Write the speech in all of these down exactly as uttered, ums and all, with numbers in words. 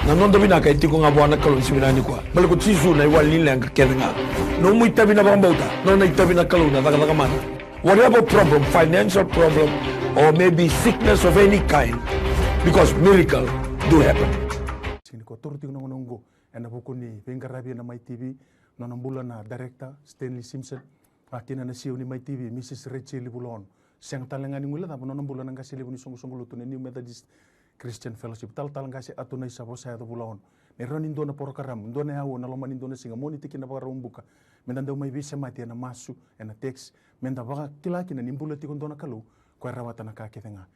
Na noda vinaka e tiko ga vua na Kalou ni siga vinaka nikua. Baleta ko Jisu na iwali ni leqa kece ga. Nomu itavi na vakabauta, nona itavi na Kalou na cakacaka mana. Whatever problem, financial problem, or maybe sickness of any kind, because miracle do happen. Siga nikua, taura tiko na gauna oqo ena vuku ni veiqaravi ena Mai T V, nona bula na director Stanley Simpson, a kina na C E O ni Mai T V, Mrs Rachel Vulaono. Sega tale ga ni guilecava nona bula na qase levu ni soqosoqo lotu na New Methodist Christian Fellowship, talatala qase Atunaisa Vosayaco Vulaono. Ni rawa ni dua na porokaramu, dua na aua ena loma ni dua na siga, Moniti kina Vakaraubuka, meda dau mai veisemati ena masu, ena text, meda vakila kina ni bula tiko dua na Kalou ko e rawata na ka kece ga.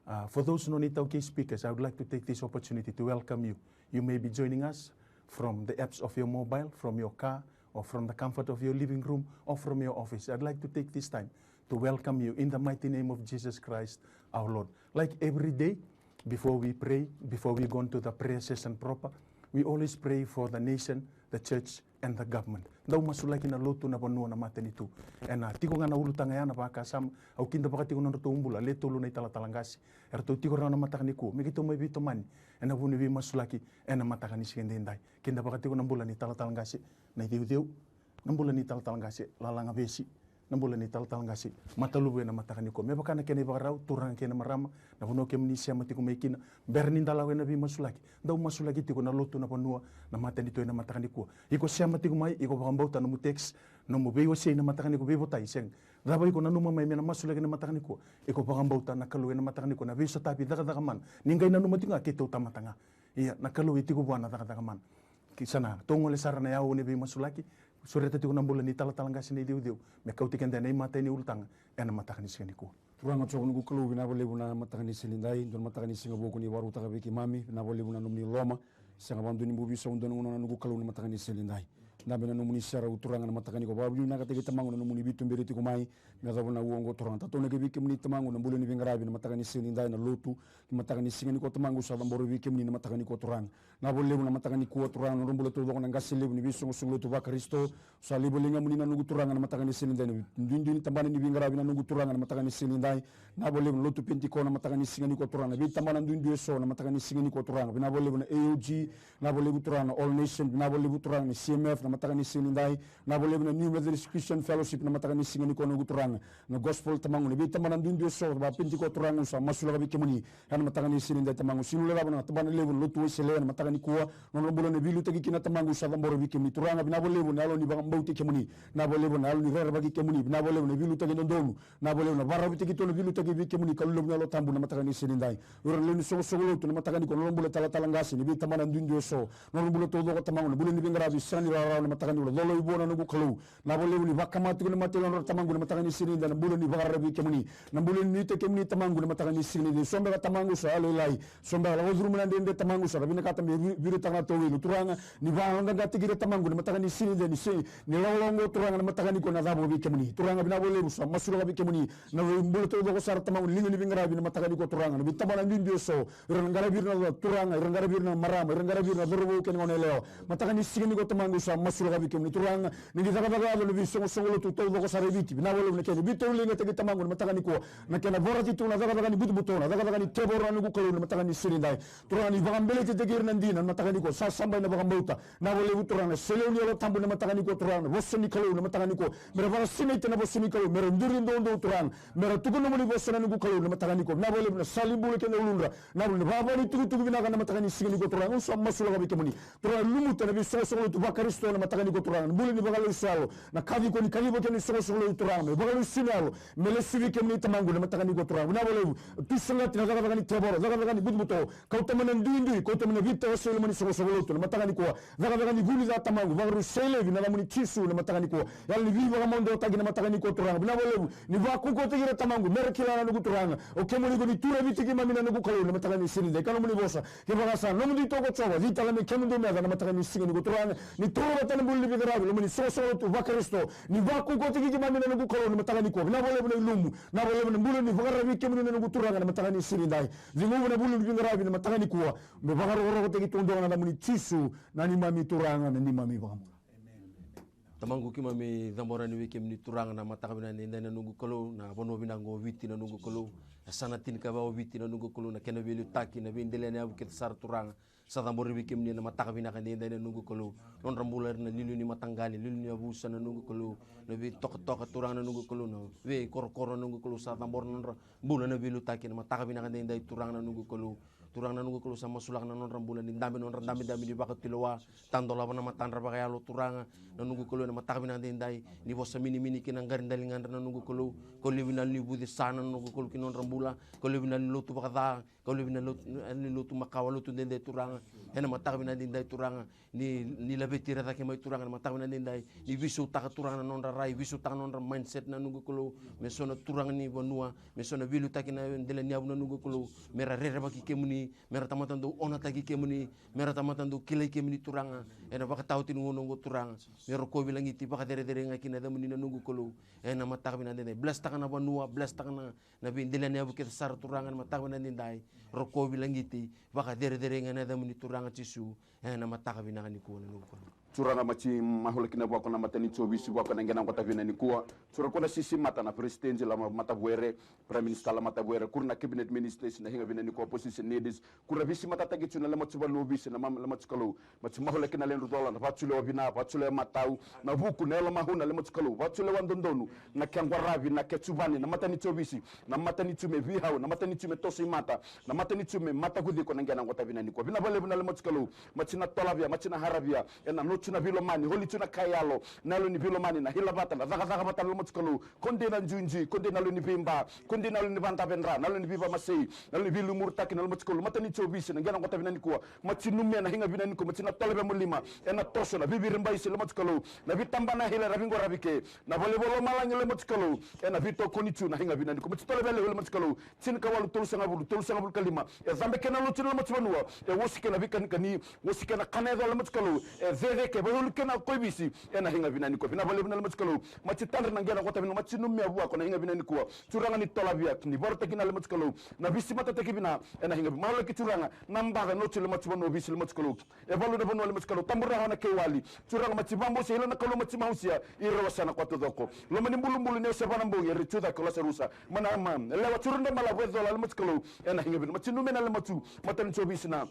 Uh, for those nona iTaukei speakers, I would like to take this opportunity to welcome you. You may be joining us from the apps of your mobile, from your car, or from the comfort of your living room, or from your office. I'd like to take this time to welcome you in the mighty name of Jesus Christ, our Lord. Like every day, before we pray, before we go into the prayer session proper, we always pray for the nation, the church, and the government. Dau masulaki na lotu, na vanua, na matanitu. Ena tiko ga na ulutaga ya, na vakasama, au kidavaka tiko na nodratou bula le tolu na italatala qase eratou tiko rawa na mataka nikua me keitou mai veitomani ena vuku ni veimasulaki ena mataka ni siga edaidai. Kidavaka tiko na bula ni talatala qase na iceuceu, na bula ni talatala qase Lalaga Vesi, na bula ni talatala qase Mataluvu ena mataka nikua. Me vaka na kena ivakarau, turaga kei na marama, na vanua kemuni sema tiko mai kina, bera ni da lako ena veimasulaki, dau masulaki tiko na lotu, na vanua, na matanitu ena mataka nikua. Iko sema tiko mai, iko vakabauta nomu text, nomu veiwasei na mataka nikua, veivotai, sega. Cava iko nanuma mai me na masulaki na mataka nikua, iko vakabauta na Kalou ena mataka nikua na veisotavi, cakacaka mana. Ni qai nanuma tiko ga keitou tamata ga. Ia, na Kalou e tiko vua na cakacaka mana. Ki sa na tou gole sara na yau ni veimasulaki, sureta tiko na bula ni talatala qase na iceuceu me kauti keda ena imatai ni ulutaga ena mataka ni siga nikua. Turaga Jiova noqu Kalou, vinaka vakalevu na mataka ni siga nidai, dua na mataka ni siga vou ko ni vakarautaka vei keimami, vinaka vakalevu na nomuni loloma. Sega vakadua ni bau veisau dua na gauna na noqu Kalou na mataka ni siga nidai. Dabe na nomuni serau Turaga na mataka nikua, vakavinavinakataki Tamaqu na nomuni veituberi tiko mai me yacova na aua oqo Turaga. Tautaunaki vei kemuni Tamaqu na bula ni veiqaravi na mataka ni siga nidai, na lotu, ni mataka ni siga nikua Tamaqu, sa cabora vei kemuni na mataka nikua Turaga. Vinaka vakalevu na mataka nikua Turaga, na nodra bula taucoko na qase levu ni veisoqosoqo lotu vaKarisito. Sa lai voliga muni na noqu Turaga na mataka ni siga nidai, na duidui ni tabana ni veiqaravi na noqu Turaga na mataka ni siga nidai. Vinaka vakalevu na lotu Penitiko na mataka ni siga nikua Turaga, na veitabana duidui eso na mataka ni siga nikua Turaga. Vinaka vakalevu na A O G, vinaka vakalevu Turaga na All Nation, vinaka vakalevu Turaga na C M F na mataka ni siga nidai. Vinaka vakalevu na New Methodist Christian Fellowship na mataka ni siga nikua noqu Turaga. Na Gospel Tamaqu, na veitabana duidui eso vaPenitiko Turaga, au sa masulaka vei kemuni. Ena mataka ni siga nidai Tamaqu, sega ni guilecava na tabana levu na lotu Wesele ena mataka nikua, nodra bula na veiliutaki kina Tamaqu, sa cabora vei kemuni Turaga. Vinaka vakalevu na yalo ni vakabauti kemuni, vinaka vakalevu na yalo ni rerevaki kemuni, vinaka vakalevu na veiliutaki dodonu, vinaka vakalevu na vakarautaki tu na veiliutaki vei kemuni, Kalou levu na Yalo Tabu na mataka ni siga nidai. O ira na lewe ni soqosoqo lotu na mataka nikua, nodra bula talatala qase, na veitabana duidui eso, nodra bula taucoko Tamaqu, na bula ni veiqaravi sega ni rawarawa na mataka nikua, na colo i vua na noqu Kalou. Vinaka vakalevu ni vakamata tiko na mate e yalodra Tamaqu na mataka ni siga nidai, na bula ni vakararavi kei kemuni, na bula ni nuitaki kemuni Tamaqu na mataka ni siga nidai. So beka Tamaqu sa yalolailai, so beka lako curuma na dredre Tamaqu, sa ra vinakata me vi-, viritaka na tauwelu Turaga. Ni vakayaloqaqataki ira Tamaqu na mataka ni siga nidai, ni se-, ni lawalawa oqo Turaga na mataka nikua na cava vei kemuni Turaga. Vinaka vakalevu, sa masulaka vei kemuni na veibula taucoko sara Tamaqu, na liga ni veiqaravi na mataka nikua Turaga, na veitabana duidui eso, ira na qaravi ira na Turaga, ira qaravi ira na marama, ira qaravi ira na cauravou kei na gone yalewa. Mataka ni siga nikua Tamaqu sa masulaka vei kemuni Turaga, ni qai cakacaka yaco na veisoqosoqo lotu taucoko sara e Viti. Vinaka vakalevu na kena veitauligataki Tamaqu na mataka nikua, na kena vorati tu na cakacaka ni butobuto, na cakacaka ni tevoro na noqu Kalou na mataka ni siga nidai. Turaga ni vakabeletetaki ira na dina na mataka nikua, sa sabai na vakabauta. Vinaka vakalevu Turaga na selevu ni Yalo Tabu na mataka nikua Turaga, na vosa ni Kalou na mataka nikua. Me ra vakasinaita na vosa ni Kalou, me ra duri doudou Turaga, me ra tukuna nomuni vosa na noqu Kalou na mataka nikua. Vinaka vakalevu na sala ni bula kei na uludra, na vuli na vava ni tukutuku vinaka na mataka ni siga nikua Turaga, au sa masulaka vei kemuni. Turaga lumuta na veisoqosoqo lotu vaKarisito na mataka nikua Turaga, na bula ni vakalesui yalo, na kaci ko ni kaciva kina na isoqosoqo lotu Turaga, me vakalesui na yalo, me lesu vei kemuni Tamaqu na mataka nikua Turaga. Vinaka vakalevu, tusagati na cakacaka ni tevoro, cakacaka ni butobuto, kauta mai na duidui, kauta mai na veitawasei loma ni soqosoqo lotu na mataka nikua. Cakacaka ni vulica Tamaqu, vakarusai laivi na yacamuni Jisu na mataka nikua. Yalo ni veivakamaodotaki na mataka nikua Turaga. Vinaka vakalevu ni vakaukauwataki ira Tamaqu me ra kila na noqu Turaga, o kemuni ko ni turavi tiko keimami na noqu Kalou na mataka ni siga nidai, ka nomuni vosa. Kevaka sa nomudou itovo ko Jiova, cei tale me kemudou meca na mataka ni siga nikua Turaga. Ni taura vata na bula ni veiqaravi loma ni soqosoqo lotu vaKarisito, ni vakaukauwataki keimami na noqu Kalou na mataka nikua. Vinaka vakalevu na ilumu, vinaka vakalevu na bula ni vakararavi kemuni na noqu Turaga na mataka ni siga nidai. Ciqoma na bula ni veiqaravi na mataka nikua, me vakarokorokotaki tu dua ga na yacamuni Jisu, na neimami Turaga, na neimami iVakabula. Tamaqu, keimami cabora yani vei kemuni Turaga na mataka vinaka edaidai na noqu Kalou, na vanua vinaka oqo o Viti na noqu Kalou, na yasana tinikava o Viti na noqu Kalou, na kena veiliutaki, na veidela ni yavu kece sara Turaga. Sa cabori vei kemuni ena mataka vinaka edaidai na noqu Kalou. Nodra bula era na liuliu ni mataqali, liuliu ni yavusa na noqu Kalou. Na veitokatoka Turaga na noqu Kalou, na veikorokoro na noqu Kalou, sa cabora nodra bula na veiliutaki ena mataka vinaka edaidai Turaga na noqu Kalou. Turaga na noqu Kalou, sa masulaka na nodra bula ni dabe, nodra dabedabe ni vakatulewa. Tadolava na matadra vakayalo Turaga na noqu Kalou ena mataka vinaka edaidai. Ni vosa minimini kina qari daligadra na noqu Kalou. Kau levu na yalo ni vucesa na noqu Kalou ki na nodra bula. Kau levu na yalo ni lotu vakaca. Kau levu na lotu, na lotu makawa, lotu dede Turaga. Ena mataka vinaka edaidai Turaga. Ni, ni laveti ira cake mai Turaga ena mataka vinaka edaidai. Ni veisautaka Turaga na nodra rai, veisautaka na nodra mindset na noqu Kalou. Me so na turaga ni vanua, me so na veiliutaki na dela ni yavu na noqu Kalou. Mera rerevaki kemuni, mera tamata dau onataki kemuni, mera tamata dau kilai kemuni Turaga. Ena vakataotioti ni gauna oqo Turaga. Me rokovi lagiti, vakacerecerei ga kina yacamuni na noqu Kalou. Ena mataka vinaka edaidai. Blesstaka na vanua, blesstaka na na veidelaniyavu kece sara Turaga ena mataka vinaka edaidai. Rokovi lagiti, vakacerecerei ga na yacamuni Turaga Jisu. Ena mataka vinaka nikua na noqu Kalou. Turaga, mati mahula kina vua ko na matanitu ovisi, vua ko na qena qota vinaka nikua. Turaga, ko na sisi mata na president, la ma-, matavuere, prime minister, la matavuere, kura na cabinet ministers, na higa vinaka nikua, opposition leaders, kura veisimatataki tu na lemacu vanua ovisi, na mam-, lemacu Kalou. Mati mahula kina ledru cola, na vatulewa vina, vatulewa matau, na vuku, na yalo mahuna, lemacu Kalou, vatulewa dodonu, na ke qwaravi, na ke tuvani, na matanitu ovisi, na matanitu me veihau, na matanitu me toso i mata, na matanitu me matakuciko, na qena qota vinaka nikua. Vina vakalevu na lemacu Kalou, mati na tolavia, mati na haravia, ena nocu na veilomani, holi tu na ka yalo, na yalo ni veilomani, na hilavata, na cakacaka vata na lemacu Kalou, ko dei na juji, ko dei na yalo ni veiba, ko dei na yalo ni vadavedra, na yalo ni veivamasei, na yalo ni veilumurutaki, na lemacu Kalou, matanitu ovisi, na qena qota vinaka nikua, mati numia na higa vinaka nikua, mati na tolavia mo lima, ena toso na veiviribaisi, lemacu Kalou, na veitaba na hila, ravi qo ravi ke, na valevolo malagi, lemacu Kalou, ena veitokoni tu na higa vinaka nikua, mati tolavia lewe, lemacu Kalou, tinikawalu tolusagavulu, tolusagavulu ka lima, e cabe kena lotu na lemacu vanua, e uasi kena veikanikani, uasi kena kana e cola, lemacu Kalou, e ceceke, vaiulu kena koivisi, ena higa vinaka nikua, vina vakalevu na lemacu Kalou, mati tadra na qena qota vinaka, mati numia vua ko na higa vinaka nikua, Turaga ni tolavia, ni varautaki na lemacu Kalou, na veisimatataki vina, ena higa vi-, malaki Turaga, na baca nocu lemacu vanua ovisi lemacu Kalou. E valu na vanua lemacu Kalou, tabu rawa na keiwali. Turaga mati vabose, hila na Kalou mati mausia, ira wasana kwa tocoko. Loma ni bulubulu ni o se vana bogi, ira tu cake o Lasarusa. Mana ma, lewa turu na malavu e cola lemacu Kalou, ena higa vina. Mati numia na lemacu, matanitu ovisi na.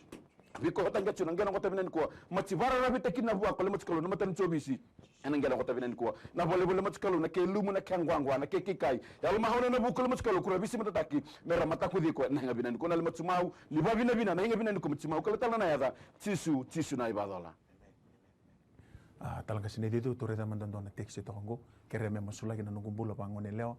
Viko hota qetu na qena qota vinaka nikua. Mati vararavitaki na vua ko lemacu Kalou, na matanitu ovisi. Ena qena qota vinaka nikua. Na volevole lemacu Kalou, na ke lumu, na ke quaqua, na ke kikai. Yalo mahau na vuku lemacu Kalou, kura veisimatataki, mera matakuciko, na higa vinaka nikua, na lemacu mau, ni vavinavina, na higa vinaka nikua, mati mau, kala tala na yaca, Jisu, Jisu na ivacola. A, talaqasi ni ciuciu, tou raica mada dua na tekisi toka qo, kerea me masulaki na noqu bula vagone yalewa,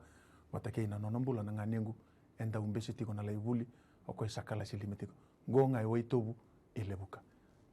vata kei na nona bula na ganequ, e dau bese tiko na lai vuli, o koya sa kalasi lima tiko. Qo ga e Waitovu i Levuka.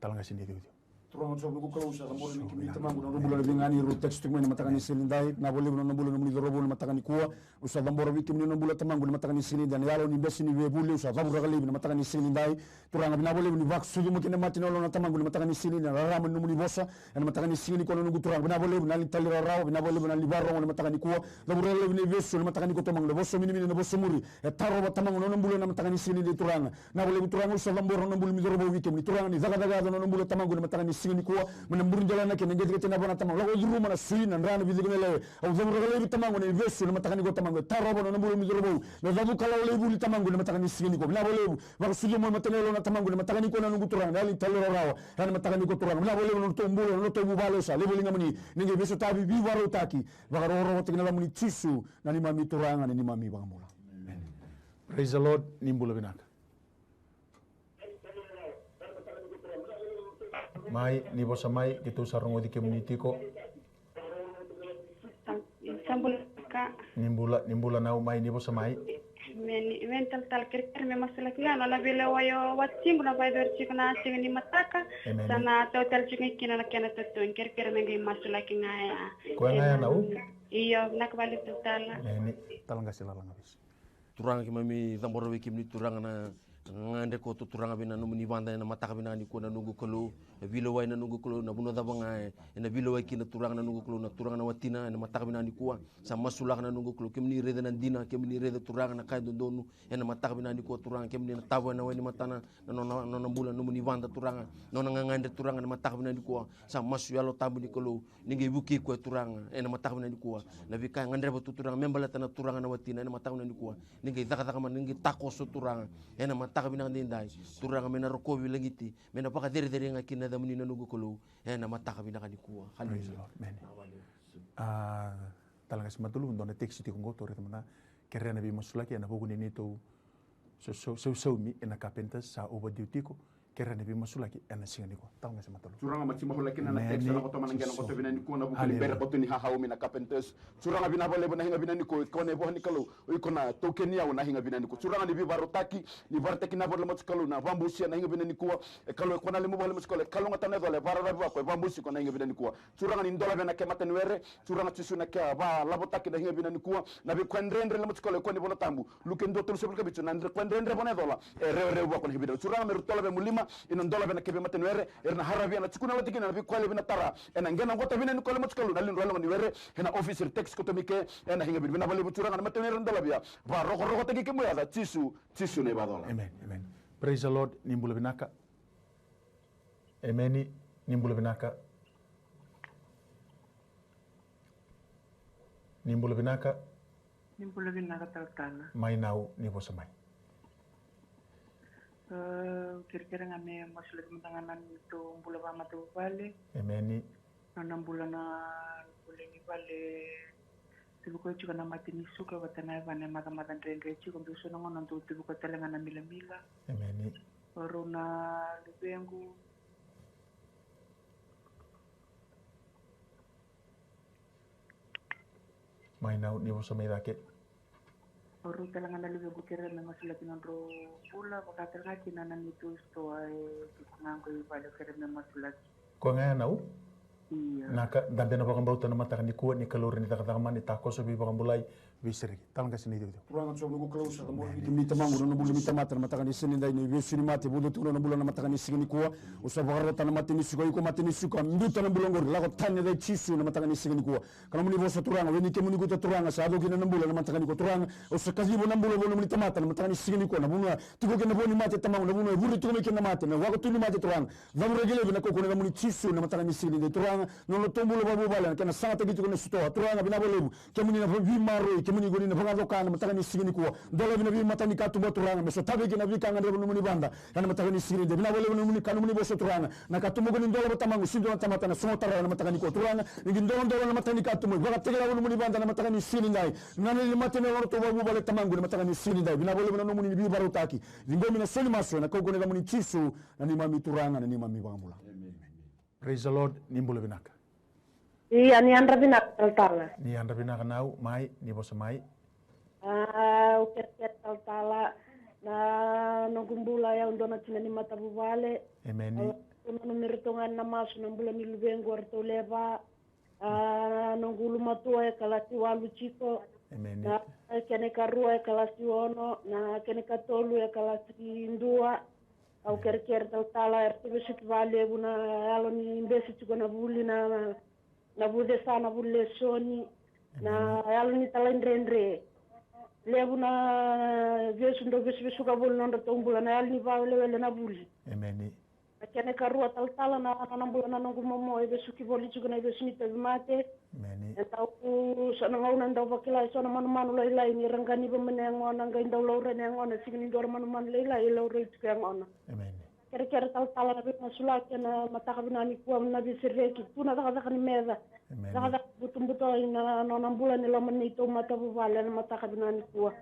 Talaqasi ni ciuciu. Turaga Jiova, noqu Kalou, sa cabora vei kemuni tamaqu na nodra bula na veiganeni, rau text tiko mai na mataka ni siga nidai. Vinaka vakalevu na nona bula na nomuni cauravou na mataka nikua. Au sa cabora vei kemuni na nona bula tamaqu na mataka ni siga nidai. Na yalo ni bese ni veivuli, au sa cavuta ka laivi na mataka ni siga nidai. Turaga, vinaka vakalevu ni vakasucuma kina mata ni yalona tamaqu na mataka ni siga nidai. Na rarama ni nomuni vosa ena mataka ni siga nikua na noqu Turaga. Vinaka vakalevu na yalo ni talairawarawa, vinaka vakalevu na yalo ni vakarogo na mataka nikua. Cavuta ka laivi na ivesu na mataka nikua tamaqu, na vosa minimini, na vosa muri. E tarova tamaqu na nona bula na mataka ni siga nidai Turaga. Vinaka vakalevu Turaga, au sa cabora na bula ni cauravou vei kemuni Turaga, ni cakacaka yaco na nona bula tamaqu na mataka ni siga nikua, mai na burudelana kei na qeteqete na vana tamaqu, lako curuma na sui, na dra, na veicegu, na lewe. Au cavuta ka laivi tamaqu na ivesu na mataka nikua tamaqu, e tarova na nona bula ni cauravou, na cavuka lako lai vuli tamaqu na mataka ni siga nikua. Vinaka vakalevu, vakasucuma mai mata ni yalona tamaqu na mataka nikua na noqu Turaga, na yalo ni talairawarawa, na mataka nikua Turaga. Vinaka vakalevu na nodratou bula, na nodratou vuvale, au sa laivi ligamuni, ni qai veisotavi, veivakarautaki, vakarokorokotaki na yacamuni Jisu, na neimami Turaga, na neimami iVakabula. Amen. Praise the Lord, ni bula vinaka. Mai, ni vosa mai, keitou sa rogoci kemuni tiko. Sa bula ka. Ni bula, ni bula Nau, mai, ni vosa mai. Me ni, me ni talatala kerekere me masulaki ga, nona veilewai o watiqu na vakayacori tiko na siga ni mataka. Amen. Sa na tautala tiko ga kina na kena totogi, kerekere me qai masulaki ga ya. Koya ga ya Nau. Io, vinaka vakalevu talatala. Amen. Talaqasi lalaga vei. Turaga keimami cabora vei kemuni Turaga na gadre koto Turaga vei na nomuni vada ena mataka vinaka nikua na noqu Kalou. na veilewai na noqu Kalou, na vanua cava ga e, ena veilewai kina Turaga na noqu Kalou, na turaga na watina, ena mataka vinaka nikua, sa masulaka na noqu Kalou, kemuni raica na dina, kemuni raica Turaga na ka e dodonu, ena mataka vinaka nikua Turaga, kemuni na tavoya na wai ni matana, na nona, nona bula, nomuni vada Turaga, nona gagadre Turaga, ena mataka vinaka nikua, sa masu Yalo Tabu ni Kalou, ni qai vukei koya Turaga, ena mataka vinaka nikua, na veika e gadreva tu Turaga, me baleta na turaga na watina, ena mataka vinaka nikua, ni qai cakacaka mai, ni qai takoso Turaga, ena mataka vinaka daidai, Turaga me na rokovi lagiti, me na vakacerecerei ga kina na yacamuni na noqu Kalou, ena mataka vinaka nikua. Praise the Hallelujah. Lord. Amen. A, tale ga se matulu, dua na text tiko qo, tou raica mada, kerea na veimasulaki, ena vuku ni neitou sau, sau, sau, saumi, ena carpenters, sa overdue tiko, kerea na veimasulaki, ena siga nikua. Tale ga se matulu. Turaga, maci mahula kina na text, Amen. Ena koto mana qena koto vinaka nikua, na vuku ni bere koto ni hahaumi na carpenters. Turaga vinaka vakalevu na higa vinaka nikua, o iko na ivoha ni Kalou, o iko na taukeni au na higa vinaka nikua. Turaga ni veivarautaki, ni varautaki na vale maci Kalou, na vabusia na higa vinaka nikua, e Kalou e kona lemu vale maci Kalou, e Kalou gata na icola, e vararavi vako, e vabusi iko na higa vinaka nikua. Turaga ni dola vei na ke mata ni were, Turaga Jisu na ke valavotaki na higa vinaka nikua, na veikua dredre lemu maci Kalou, e kua ni vola tabu. Luke dua tolusagavulu ka vitu, na dre kua dredre vua na icola, e rewerewere vua ko na hividra. Turaga me ru tola vei mulima, ina dola vei na keve mata ni were, era na haravia na tukuna lati kina na veikua levi na tara. Ena qena gota vina ni kua le matukalo na lidra loga ni were, ena office re text koto mike, ena higa vina vina valevu Turaga na mata ni were na dola via. Va rokorokotaki kemu yaca, Jisu, Jisu na ivacola. Amen, amen. Praise the Lord, ni bula vinaka. Emeni, ni bula vinaka. Ni bula vinaka. Ni bula vinaka talatala. Mai nau ni vosa mai. Au kerekere ga me masulaki mada ga na neitou bula vakamatavuvale. Emeni. Na nona bula na bula ni vale. Tiko koya tiko na mate ni suka vata na yavana e macamaca dredre tiko, dou so na gauna dou tiko koya tale ga na milamila. Emeni. O rau na luvequ. Mai nau ni vosa mai cake. O rau tale ga na luvequ kerea me masulaki na nodrau bula, vaka tale ga kina na neitou sitoa e tiko ga qo i vale kerea me masulaki. Koya ga ya nau? Ia. Naka, dabe na vakabauta na mataka ni kua ni Kalou rawa ni cakacaka mai, ni takoso, veivakabulai, veisereki. Tala qase na iceuceu. Turaga Jiova noqu Kalou, sa cabora vei kemuni tamaqu na nona bula ni tamata na mataka ni siga nidai, na ivesu ni mate vucu tu na nona bula na mataka ni siga nikua. Au sa vakarota na mate ni suka, iko mate ni suka, biuta na bula oqori, lako tani ena yaca i Jisu na mataka ni siga nikua. Ka nomuni vosa Turaga, we ni kemuni kuta Turaga, sa yaco kina na bula na mataka nikua Turaga. Au sa kaciva na bula vua nomuni tamata na mataka ni siga nikua, na vanua tiko kina na vo ni mate tamaqu, na vanua e vure tiko mai kina na mate, na waka tu ni mate Turaga. Cavuraki laivi na kaukauwa ni yacamuni Jisu na mataka ni siga nidai Turaga, na nodratou bula vakavuvale, na kena sagataki tiko na sitoa Turaga, vinaka vakalevu. Kemuni na veimaroroi, kemuni ko ni na vakacoka na mataka ni siga nikua. Dola vei na veimatani katuba Turaga, me sotavi kina na veika gadreva nomuni vada. Ena mataka ni siga nidai, vinaka vakalevu nomuni ka nomuni vosa Turaga. Na katuba ko ni dola vata tamaqu, sega ni dua na tamata na sogota rawa na mataka nikua Turaga. Ni qai doladola na matani katuba, vakatakila nomuni vada na mataka ni siga nidai. Na nona ni mate na nodratou vakavuvale tamaqu na mataka ni siga nidai. Vinaka vakalevu na nomuni veivarautaki. Ciqomi na soli masu ena kaukauwa ni yacamuni Jisu, na neimami Turaga, na neimami Vakabula. Praise the Lord, ni bula vinaka. Ia, ni yadra vinaka talatala. Ni yadra vinaka nau, mai, ni vosa mai. A, au kerekere talatala, na noqu bula, au dua na tina ni matavuvale. Emeni. Au nanumi iratou ga ena masu na bula ni luvequ, o ratou lewe va. A, noqu ulumatua e kalasi walu tiko. Emeni. Na kena ikarua e kalasi ono, na kena ikatolu e kalasi dua. Au kerekere talatala, eratou vesuki vakalevu na yalo ni bese tiko na vuli, na, na vucesa, na vuli lesoni, na yalo ni talaidredre. Levu na vesu drau vesuvesuka voli na nodratou bula, na yalo ni vawelewele na vuli. Emeni. Na kena ikarua talatala, na nona bula na noqu momo e vesuki voli tiko na ivesu ni tauvimate. Emeni. E dau, so na gauna e dau vakila eso na manumanu lailai ni ra ganiva mai na yagona, qai dau laurai na yagona, sega ni dua na manumanu lailai e laurai tiko yagona. Emeni. Kerekere talatala na veimasulaki ena mataka vinaka nikua, na veisereki, tu na cakacaka ni meca. Emeni. Cakacaka butobuto ina nona bula ni loma ni neitou matavuvale ena mataka vinaka nikua.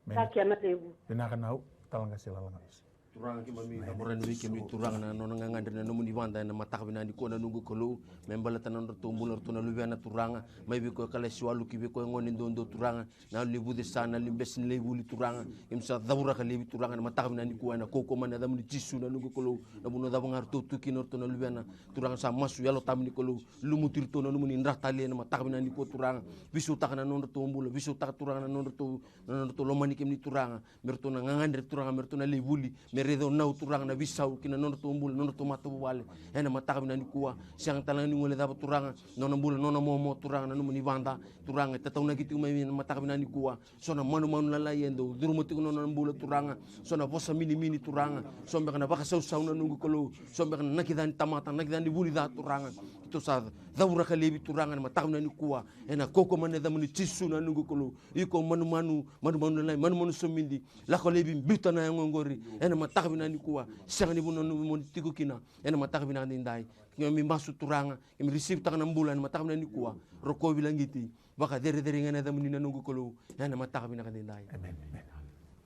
Emeni. Sa kena levu. Vinaka nau, tala qase lala ga vei. Turaga keimami, na vorani vei kemuni Turaga na nona gagadre na nomuni vada ena mataka vinaka nikua na noqu Kalou, me baleta na nodratou bula ratou na luvena Turaga, mai vei koya kalasi walu ki vei koya gone doudou Turaga, na yalo ni vucesa, na yalo ni bese ni lai vuli Turaga, keimami sa cavuraka laivi Turaga na mataka vinaka nikua ena kaukauwa mai na yacamuni Jisu na noqu Kalou, na vanua cava ga ratou tu kina ratou na luvena, Turaga sa masu Yalo Tabu ni Kalou, lumuti iratou na nomuni dra talei ena mataka vinaka nikua Turaga, veisautaka na nodratou bula, veisautaka Turaga na nodratou, na nodratou lomani kemuni Turaga, me ratou na gagadre Turaga, me ratou na lai vuli, me Raica o Nau Turaga na veisau ki na nodratou bula, nodratou matavuvale. Ena mataka vinaka nikua, sega tale ga ni guilecava Turaga, nona bula, nona momo Turaga, na nomuni vada Turaga, e tataunaki tiko mai ena mataka vinaka nikua. So na manumanu lalai e dau curuma tiko na nona bula Turaga. So na vosa minimini Turaga. So beka na vakasausau na noqu Kalou. So beka na nakita ni tamata, nakita ni vuli ca Turaga. Keitou sa cavuraka laivi Turaga ena mataka vinaka nikua. Ena kaukaua mai na yacamuni Jisu na noqu Kalou. Iko manumanu, manumanu lalai, manumanu somidi. Lako laivi, biuta na yago oqori ena mataka vinaka nikua. Sega ni vanua mo ni tiko kina ena mataka vinaka edaidai. Keimami masu Turaga, keimami risivitaka na bula ena mataka vinaka nikua. Rokovi, lagiti, vakacerecerei ga na yacamuni na noqu Kalou ena mataka vinaka edaidai. Amen, amen.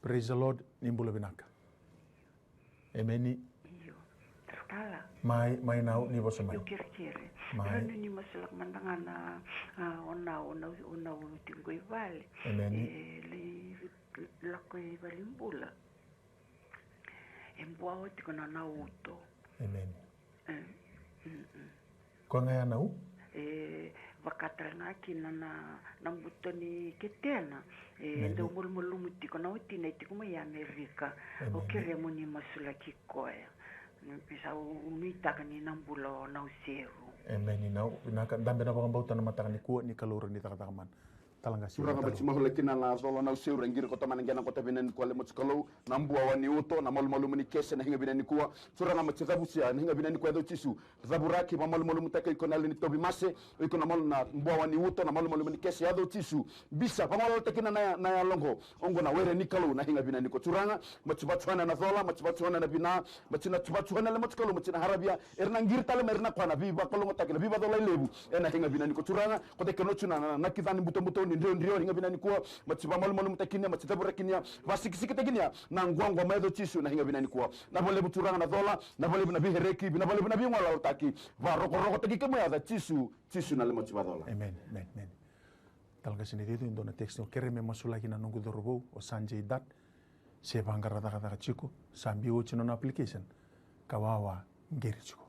Praise the Lord, ni bula vinaka. Emeni. Io. Talatala. Mai, mai Nau, ni vosa mai. Io, kerekere. Mai. Rawa ni masulaka mada ga na, a, o Nau, o Nau, o Nau tiko i vale. Emeni. E, lai lako i valenibula. E bua oti ko na, na uto. Emeni. E, mm, mm. Koya ga ya Nau? E vaka tale ga kina na, na buto ni ketena. E dau malumalumu tiko na watina e tiko mai Amerika. Au kerea mo ni masulaki koya. Ni sa nuitaka ni na bula o Nau Seru. Emeni Nau. Vinaka, dabe na vakabauta na mataka nikua, ni Kalou rawa ni cakacaka mana. Turaga, bati maula kina na cola Nau Seru, e qiri ko tamana qena ko tavina ni kua le moci Kalou, na bua wa ni uto, na malumalumu ni kese na higa vina nikua. Turaga, bati cavusia na higa vina nikua, yaco Jisu. Cavuraki, vamalumalumutaki iko na yalo ni tauvi mase, iko na malu na bua wa ni uto, na malumalumu ni kese, yaco Jisu. Bisa, vagololotaki na, na yalo oqo, oqo na were ni Kalou na higa vina nikua. Turaga, bati vacuana na cola, bati vacuana na vina, bati na vacuana le moci Kalou, bati na haravia, era na qiri tale mai, era na kua na veivakalougatataki, na veivakacolai levu. Ena higa vina nikua Turaga, ko tei kena otu na, na, na kica ni butobuto ni driodrio, higa vina nikua, bati vamalumalumutakinia, bati cavurakinia, vasikisitakinia, na quaqua mai yaco Jisu, na higa vina nikua. Na valevu Turaga na cola, na valevu na veihereki, na valevu na veigolalataki, varokorokotaki kemu yaca Jisu, Jisu na le bati vacola. Amen, amen, amen. Tala ga sina itutu e dua na text, o kere me masulaki na noqu cauravou, o Sanjay Dat, se vaqara cakacaka tiko, sa biu oti nona application, ka wawa qiri tiko.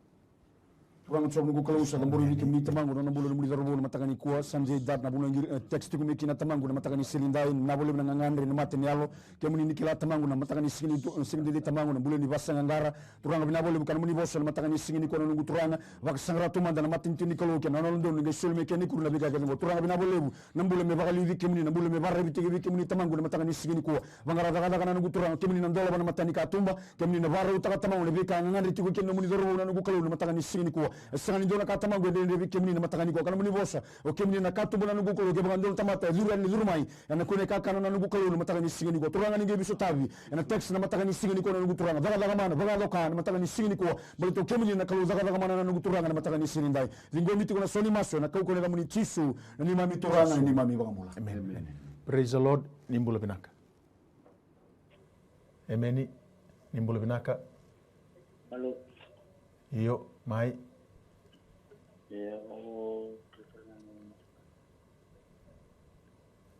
Turaga Jiova noqu Kalou, sa cabori vei kemuni Tamaqu na nona bula nomuni cauravou na mataka nikua, Sanjay Dat na vuna qiri, e, text tiko mai kina Tamaqu na mataka ni siga nidai, na valevu na gagadre na mate ni yalo, kemuni ni kila Tamaqu na mataka ni siga ni tu, siga nidai Tamaqu na bula ni vasaqaqara, Turaga vinaka vakalevu ka nomuni vosa na mataka ni siga nikua na noqu Turaga, vakasaqara tu mada na matanitu ni Kalou kei na nona dodonu ni qai soli mai kina na ikuri na veika kece oqo. Turaga vinaka vakalevu, na bula me vakaliuci kemuni, na bula me vakararavi tiko vei kemuni Tamaqu na mataka ni siga nikua. Vaqara cakacaka na noqu Turaga, kemuni na dolava na mata ni katuba, kemuni na vakarautaka Tamaqu na veika e gagadre tiko kina nomuni cauravou na noqu Kalou na mataka ni siga nikua. E sega ni dua na ka Tamaqu e dredre vei kemuni na mataka nikua ka nomuni vosa, o kemuni na katuba na noqu Kalou, kevaka dua na tamata e curu yani, curu mai, ena kune kakana na noqu Kalou na mataka ni siga nikua. Turaga ni qai veisotavi ena text na mataka ni siga nikua na noqu Turaga. Cakacaka mana, vakacoka na mataka ni siga nikua. Baleta o kemuni na Kalou cakacaka mana na noqu Turaga na mataka ni siga nidai. Ciqomi tiko na so ni masu ena kaukaua ni yacamuni Jisu, na neimami Turaga, na neimami iVakabula. Amen. Amen. Praise the Lord. Ni bula vinaka. Emeni. Ni bula vinaka. Alo. Io, mai. Io.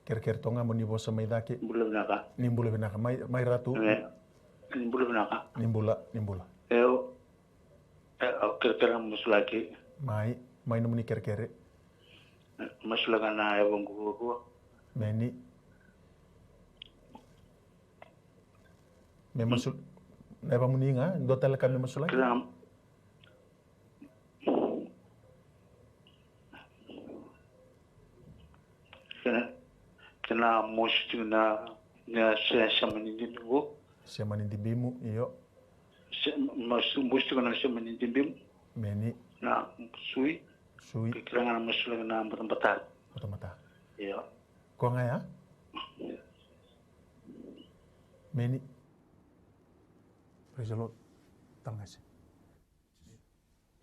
Kerekere toka ga mo ni vosa mai cake. Bula vinaka. Ni bula vinaka. Mai, mai Ratu. E, ni bula vinaka. Ni bula, ni bula. Io. E, au kerekere masulaki. Mai, mai nomuni kerekere. E, masulaka na yavaqu ruarua. Meni. Me masul-, na yavamuni ga, dua tale ka me masulaki. Kena, kena, kena mosi tiko na, na se-, sema ni dibiqu. Sema ni dibimu, io. Se-, masu-, mosi tiko na sema ni dibimu. Meni. Na sui. Sui. Ke kila ga na masulaki na batabata. Batabata. Io. Koya ga ya? Meni. Praise the Lord. Tala ga se.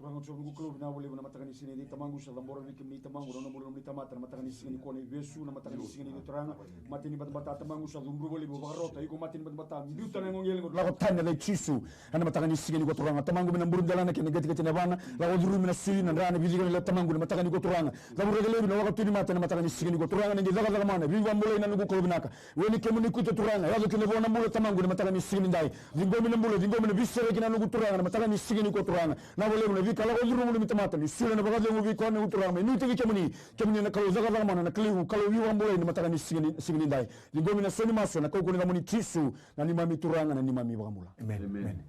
Turaga Jiova noqu Kalou, vinaka vakalevu na mataka ni siga nidai Tamaqu, sa cabora vei kemuni Tamaqu na nona bula nomuni tamata na mataka ni siga nikua na ivesu, na mataka ni siga nidai Turaga. Mata ni batabata Tamaqu, sa cudruva levu, vakarota, iko mata ni batabata, biuta na yago oqo, lako tani ena yaca i Jisu. Ena mataka ni siga nikua Turaga, Tamaqu, mai na buru delana kei na qatikati ni yavana, lako curumi na sui, na dra, na vicika ni lewa Tamaqu, na mataka nikua Turaga. Cavuraki laivi na wakatu ni mate na mataka ni siga nikua Turaga, ni qai cakacaka mana, veivakabulai na noqu Kalou vinaka. Weni kemuni kuita Turaga, yaco kina vua na bula Tamaqu na mataka ni siga nidai. Ciqomi na bula, ciqomi na veisereki na noqu Turaga na mataka ni siga nikua Turaga. Na vakalevu na ka lako curuma na neimami tamata, ni solia na vakacegu vei koya na Turaga, me nuitaki kemuni. Kemuni na Kalou cakacaka mana, na Kalou, Kalou veivakabulai, na mataka ni siga ni, siga ni dai. Ciqomi na sau ni masu ena kaukaua ni yacamuni Jisu, na neimami Turaga, na neimami iVakabula. Amen. Amen. Amen.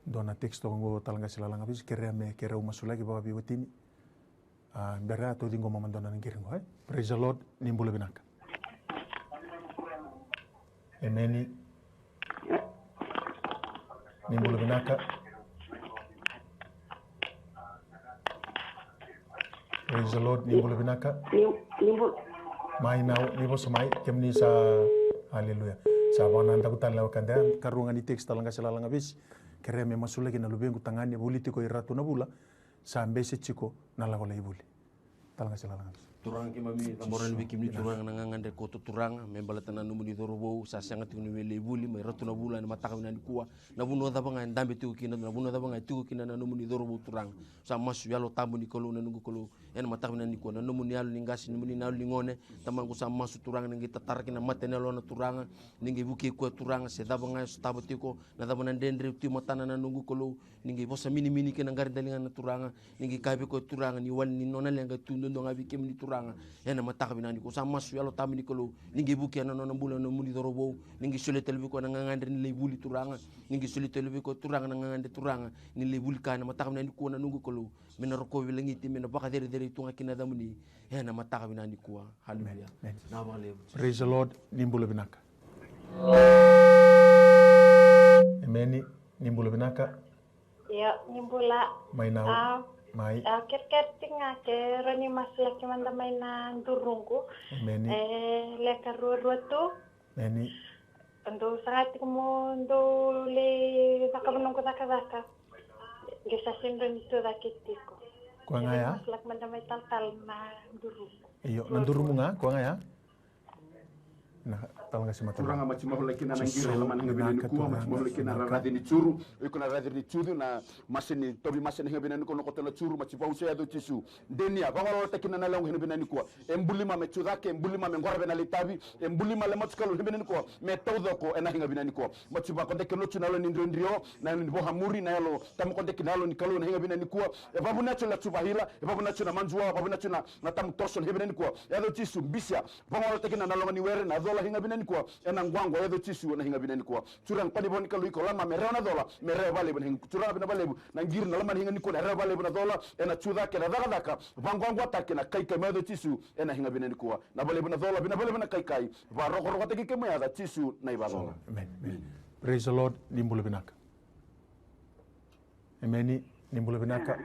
Dua na text toka qo, Talaqasi Lalagavesi, kerea me, kerea au masulaki vakaveiwatini. A, bera tou ciqoma mada na qiri qo, e? Praise the Lord, ni bula vinaka. Emeni. Ni bula vinaka. Praise the Lord, ni bula vinaka. Ni, ni bula. Mai nau, ni vosa mai, kemuni sa, haleluya. Sa vakanadaku tale na wekada, karua ga ni text, Talaqasi Lalagavesi. Kerea me masulaki na luvequ tagane, vuli tiko i Ratu na Vula, sa bese tiko na lako lai vuli. Talaqasi Lalagavesi. Turaga keimami, cabora yani vei kemuni Turaga na gagadre koto Turaga, me baleta na nomuni cauravou, sa sega tiko ni via lai vuli mai Ratu na Vula ena mataka vinaka nikua. Na vanua cava ga e dabe tiko kina, na vanua cava ga e tiko kina na nomuni cauravou Turaga. Sa masu Yalo Tabu ni Kalou na noqu Kalou, ena mataka vinaka nikua, na nomuni yalo ni qase, nomuni yalo ni gone, Tamaqu sa masu Turaga, ni qai tatara kina na mata ni yalona Turaga, ni qai vukei koya Turaga, se cava ga e sotava tiko, na cava na dredre tu e matana na noqu Kalou, ni qai vosa minimini kina na qari daligana Turaga, ni qai kaya vei koya Turaga, ni wali ni nona leqa e tu duadua ga vei kemuni Turaga, ena mataka vinaka nikua. Sa masu Yalo Tabu ni Kalou, ni qai vukea na nona bula na nomuni cauravou, ni qai solia tale vei koya na gagadre ni lai vuli Turaga, ni qai solia tale vei koya Turaga na gagadre Turaga, ni lai vuli kaya ena mataka vinaka nikua na noqu Kalou, me na rokovi lagiti, me na vakacerecerei tu ga kina na yacamuni, ena mataka vinaka nikua. Haleluya. Amen. Vinaka vakalevu. Praise the Lord, ni bula vinaka. Emeni, ni bula vinaka. Io, ni bula. Mai nau. A, mai. A, kerekere tiko ga ke rawa ni masulaki mada mai na duruqu. Emeni. E, leka ruarua tu. Emeni. Dou saga tiko mo dou lai cakava noqu cakacaka. Qai sa sega ni rawa ni tucake tiko. Koya ga ya? Masulaki mada mai talatala na duruqu. Io, na durumu ga, koya ga ya? Na Talaqasi Matalau. Turaga, maci masulaki kina na qiri ena loma ni siga vinaka nikua, maci masulaki kina na raraci ni curu. O iko na raraci ni curu, na mase ni tauvi mase ena siga vinaka nikua, na koto na curu, maci vausa, Yaco Jisu. Denia, vagolagolatakina na lewe ena siga vinaka nikua. E buli mai me tucake, e buli mai me qoroya na lai tavi, e buli mai le matukalo ena siga vinaka nikua, me taucoko ena siga vinaka nikua. Maci vakodaki oti na yalo ni dredre, na yalo ni vosa muri, na yalo tamakodaki, na yalo ni Kalou ena siga vinaka nikua. E vavuna oti na tuva ila, e vavuna oti na majuwa, e vavuna oti na, na tamu toso ena siga vinaka nikua. Yaco Jisu, bisia, vagolagolatakina na loga ni were, na cola ena siga vinaka nikua. Ena quaqua, Yaco Jisu, ena siga vinaka nikua. Turaga, ko ni vo ni Kalou, iko lama me rewa na cola, me rewa vakalevu ena siga. Turaga, vinaka vakalevu na qiri na loma ni siga nikua, na rewa vakalevu na cola, ena tucake, na cakacaka, vaquaquataki na kaikai, mai Yaco Jisu, ena siga vinaka nikua. Vinaka vakalevu na cola, vinaka vakalevu na kaikai, vakarokorokotaki kemuni, Yaco Jisu na ivacola. Amen. Amen. Praise the Lord, ni bula vinaka. Emeni, ni bula vinaka.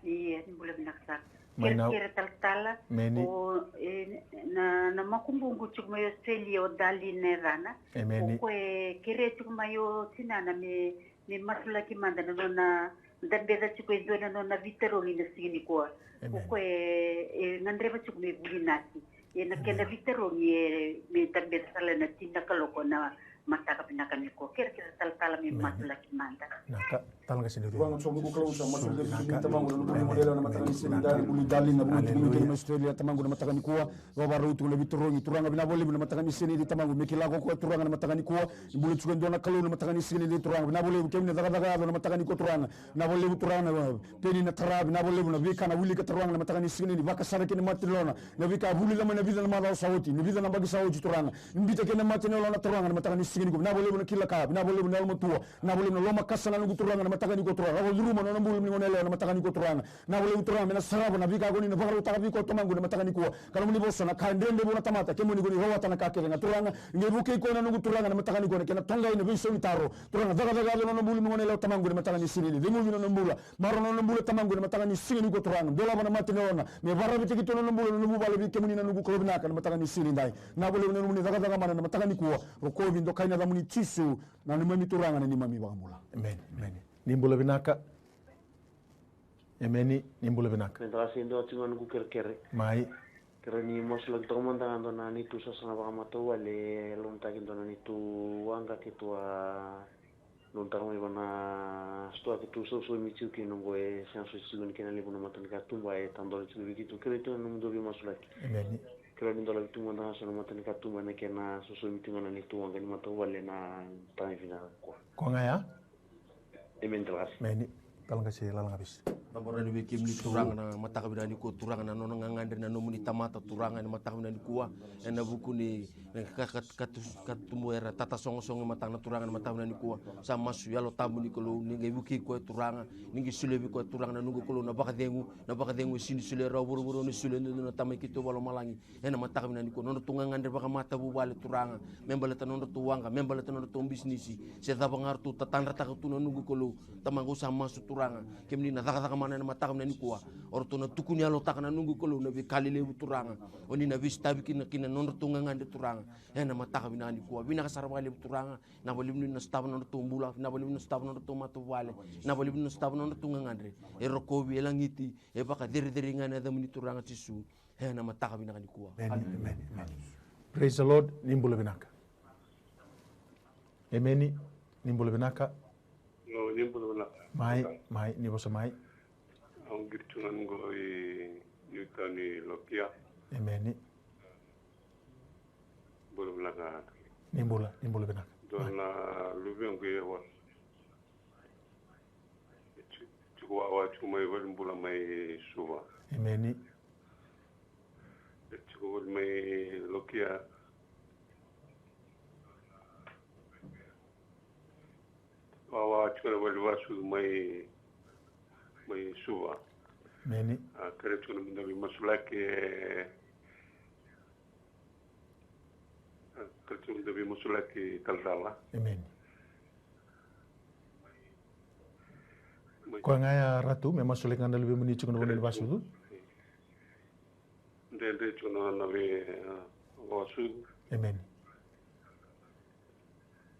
Ia, ni bula vinaka sara. Mai nau. Kerekere talatala. Emeni. O, e, na, na makubuqu tiko mai Australia, o Dali Nerana. Emeni. O koya e kerea tiko mai o tinana me, me masulaki mada na nona dabeca tiko e dua na nona veitarogi ena siga nikua. Emeni. O koya e, e gadreva tiko me vuli Nasi. Ia na kena veitarogi e me dabeca sara ena tini na kaloko na mataka vinaka nikua. Kerekere talatala me masulaki mada. Vinaka, Talaqasi ni Turaga, Jiova, ko Kalou sa masulaki tiko, Tamaqu, na nomu bula ni gone yalewa ena mataka ni siga nidai, buli Dali, na bula tiko mai Australia, Tamaqu, na mataka nikua. Vakarau tiko na veitarogi, Turaga, vinaka vakalevu na mataka ni siga nidai, Tamaqu, me kila ko koya, Turaga, na mataka nikua. Ni bula tiko e dua na Kalou na mataka ni siga nidai, Turaga, vinaka vakalevu kemuni na cakacaka yaco na mataka nikua, Turaga. Vinaka vakalevu, Turaga, na peni na tara, vinaka vakalevu na veika na wilika, Turaga, na mataka ni siga nidai, ni vaka sara kina na mata ni yalona. Na veika a vulica mai na vica na macawa sa oti, na vica na yabaki sa oti, Turaga. Ni biuta kina na mata ni yalona, Turaga, na mataka ni siga nikua. Vinaka vakalevu na kila ka, vinaka vakalevu na yalomatua, vinaka vakalevu na lomakasa na noqu Turaga, na mataka nikua, Turaga. Lako curuma na nona bula ni gone yalewa na mataka nikua, Turaga. Vinaka vakalevu, Turaga, me na sarava na veika ko ni na vakarautaka vei koya, Tamaqu, na mataka nikua. Ka nomuni vosa, na ka e dredre vua na tamata, kemuni ko ni rawata na ka kece ga, Turaga. Ni qai vukei koya na noqu Turaga, na mataka nikua, na kena toqai na veisau ni taro. Turaga, cakacaka yaco na nona bula ni gone yalewa, Tamaqu, na mataka ni siga nidai. Ceguvi na nona bula. Maroroi na nona bula, Tamaqu, na mataka ni siga nikua, Turaga. Dolava na mata ni yalona. Me vakarautaki tu na nona bula, na nomu vale vei kemuni na noqu Kalou vinaka, na mataka ni siga nidai. Vinaka vakalevu na nomuni cakacaka mana na mataka nikua. Rokovi, dokai na yacamuni Jisu, na neimami Turaga, na neimami iVakabula. Emeni. Emeni. Ni bula vinaka. Emeni. Ni bula vinaka. Me da qai dua tiko na noqu kerekere. Mai. Kerea ni masulaki toka mada ga e dua na neitou sasaga vakamatavuvale, e loanataki e dua na neitou waqa keitou a loanataka mai vua na sitoa keitou sausaumi tiko kina oqo, e sega soti tiko ni kena levu na matanikatuba e tadola tiko vei keitou. Kerea tiko na nomudou veimasulaki. Emeni. Kerea ni dolavi tu mada ga so na matanikatuba ena kena sausaumi tiko na neitou waqa ni matavuvale ena mataka vinaka nikua. Koya ga ya? Emeni, Talaqasi. Emeni. Talaqasi Lalagavesi. Cabora yani vei kemuni Turaga na mataka vinaka nikua, Turaga, na nona gagadre na nomuni tamata, Turaga, ena mataka vinaka nikua, ena vuku ni, na ka, ka, ka tu, ka tubu era tatasogosogo e mataka na Turaga ena mataka vinaka nikua. Sa masu Yalo Tabu ni Kalou, ni qai vukei koya Turaga, ni qai solia vei koya Turaga na noqu Kalou na vakacegu, na vakacegu e sini solia rawa vuravura, ni solia dodonu na Tamai keitou vakalomalagi. Ena mataka vinaka nikua, nodratou gagadre vakamatavuvale Turaga, me baleta nodratou waqa, me baleta nodratou bisinisi, se cava ga ratou tatadrataka tu na noqu Kalou. Tamaqu, au sa masu Turaga, kemuni na cakacaka mana ena mataka vinaka nikua. O ratou na tukuni yalotaka na noqu Kalou na veika lelevu Turaga, o ni na veisitavi kina, kina nodratou gagadre Turaga. Ena mataka vinaka nikua, vinaka sara vakalevu Turaga. Vinaka vakalevu ni na sotava nodratou bula, vinaka vakalevu ni na sotava nodratou matavuvale, vinaka vakalevu ni na sotava nodratou gagadre. E rokovi, e lagiti, e vakacerecerei ga ena yacamuni Turaga Jisu. Ena mataka vinaka nikua. Emeni, emeni, emeni. Praise the Lord, ni bula vinaka. Emeni, ni bula vinaka. No, ni bula vinaka. Mai, mai, ni vosa mai. Au qiri tu ga qo i, i tauni Lokia. Emeni. Bula vinaka. Ni bula, ni bula vinaka. Dua na luvequ e wa. Tiko wawa tiko mai Valenibula mai Suva. Emeni. Tiko voli mai Lokia. Wawa tiko na vale vasucu mai, mai Suva. Emeni. A, kere tiko na meda veimasulaki. Kere tiko na meda veimasulaki talatala. Emeni. Koya ga ya Ratu, me masulaki ga na luvemuni tiko na vanua ni vasucu. Dredre tiko na, na vei, a, vasucu. Emeni.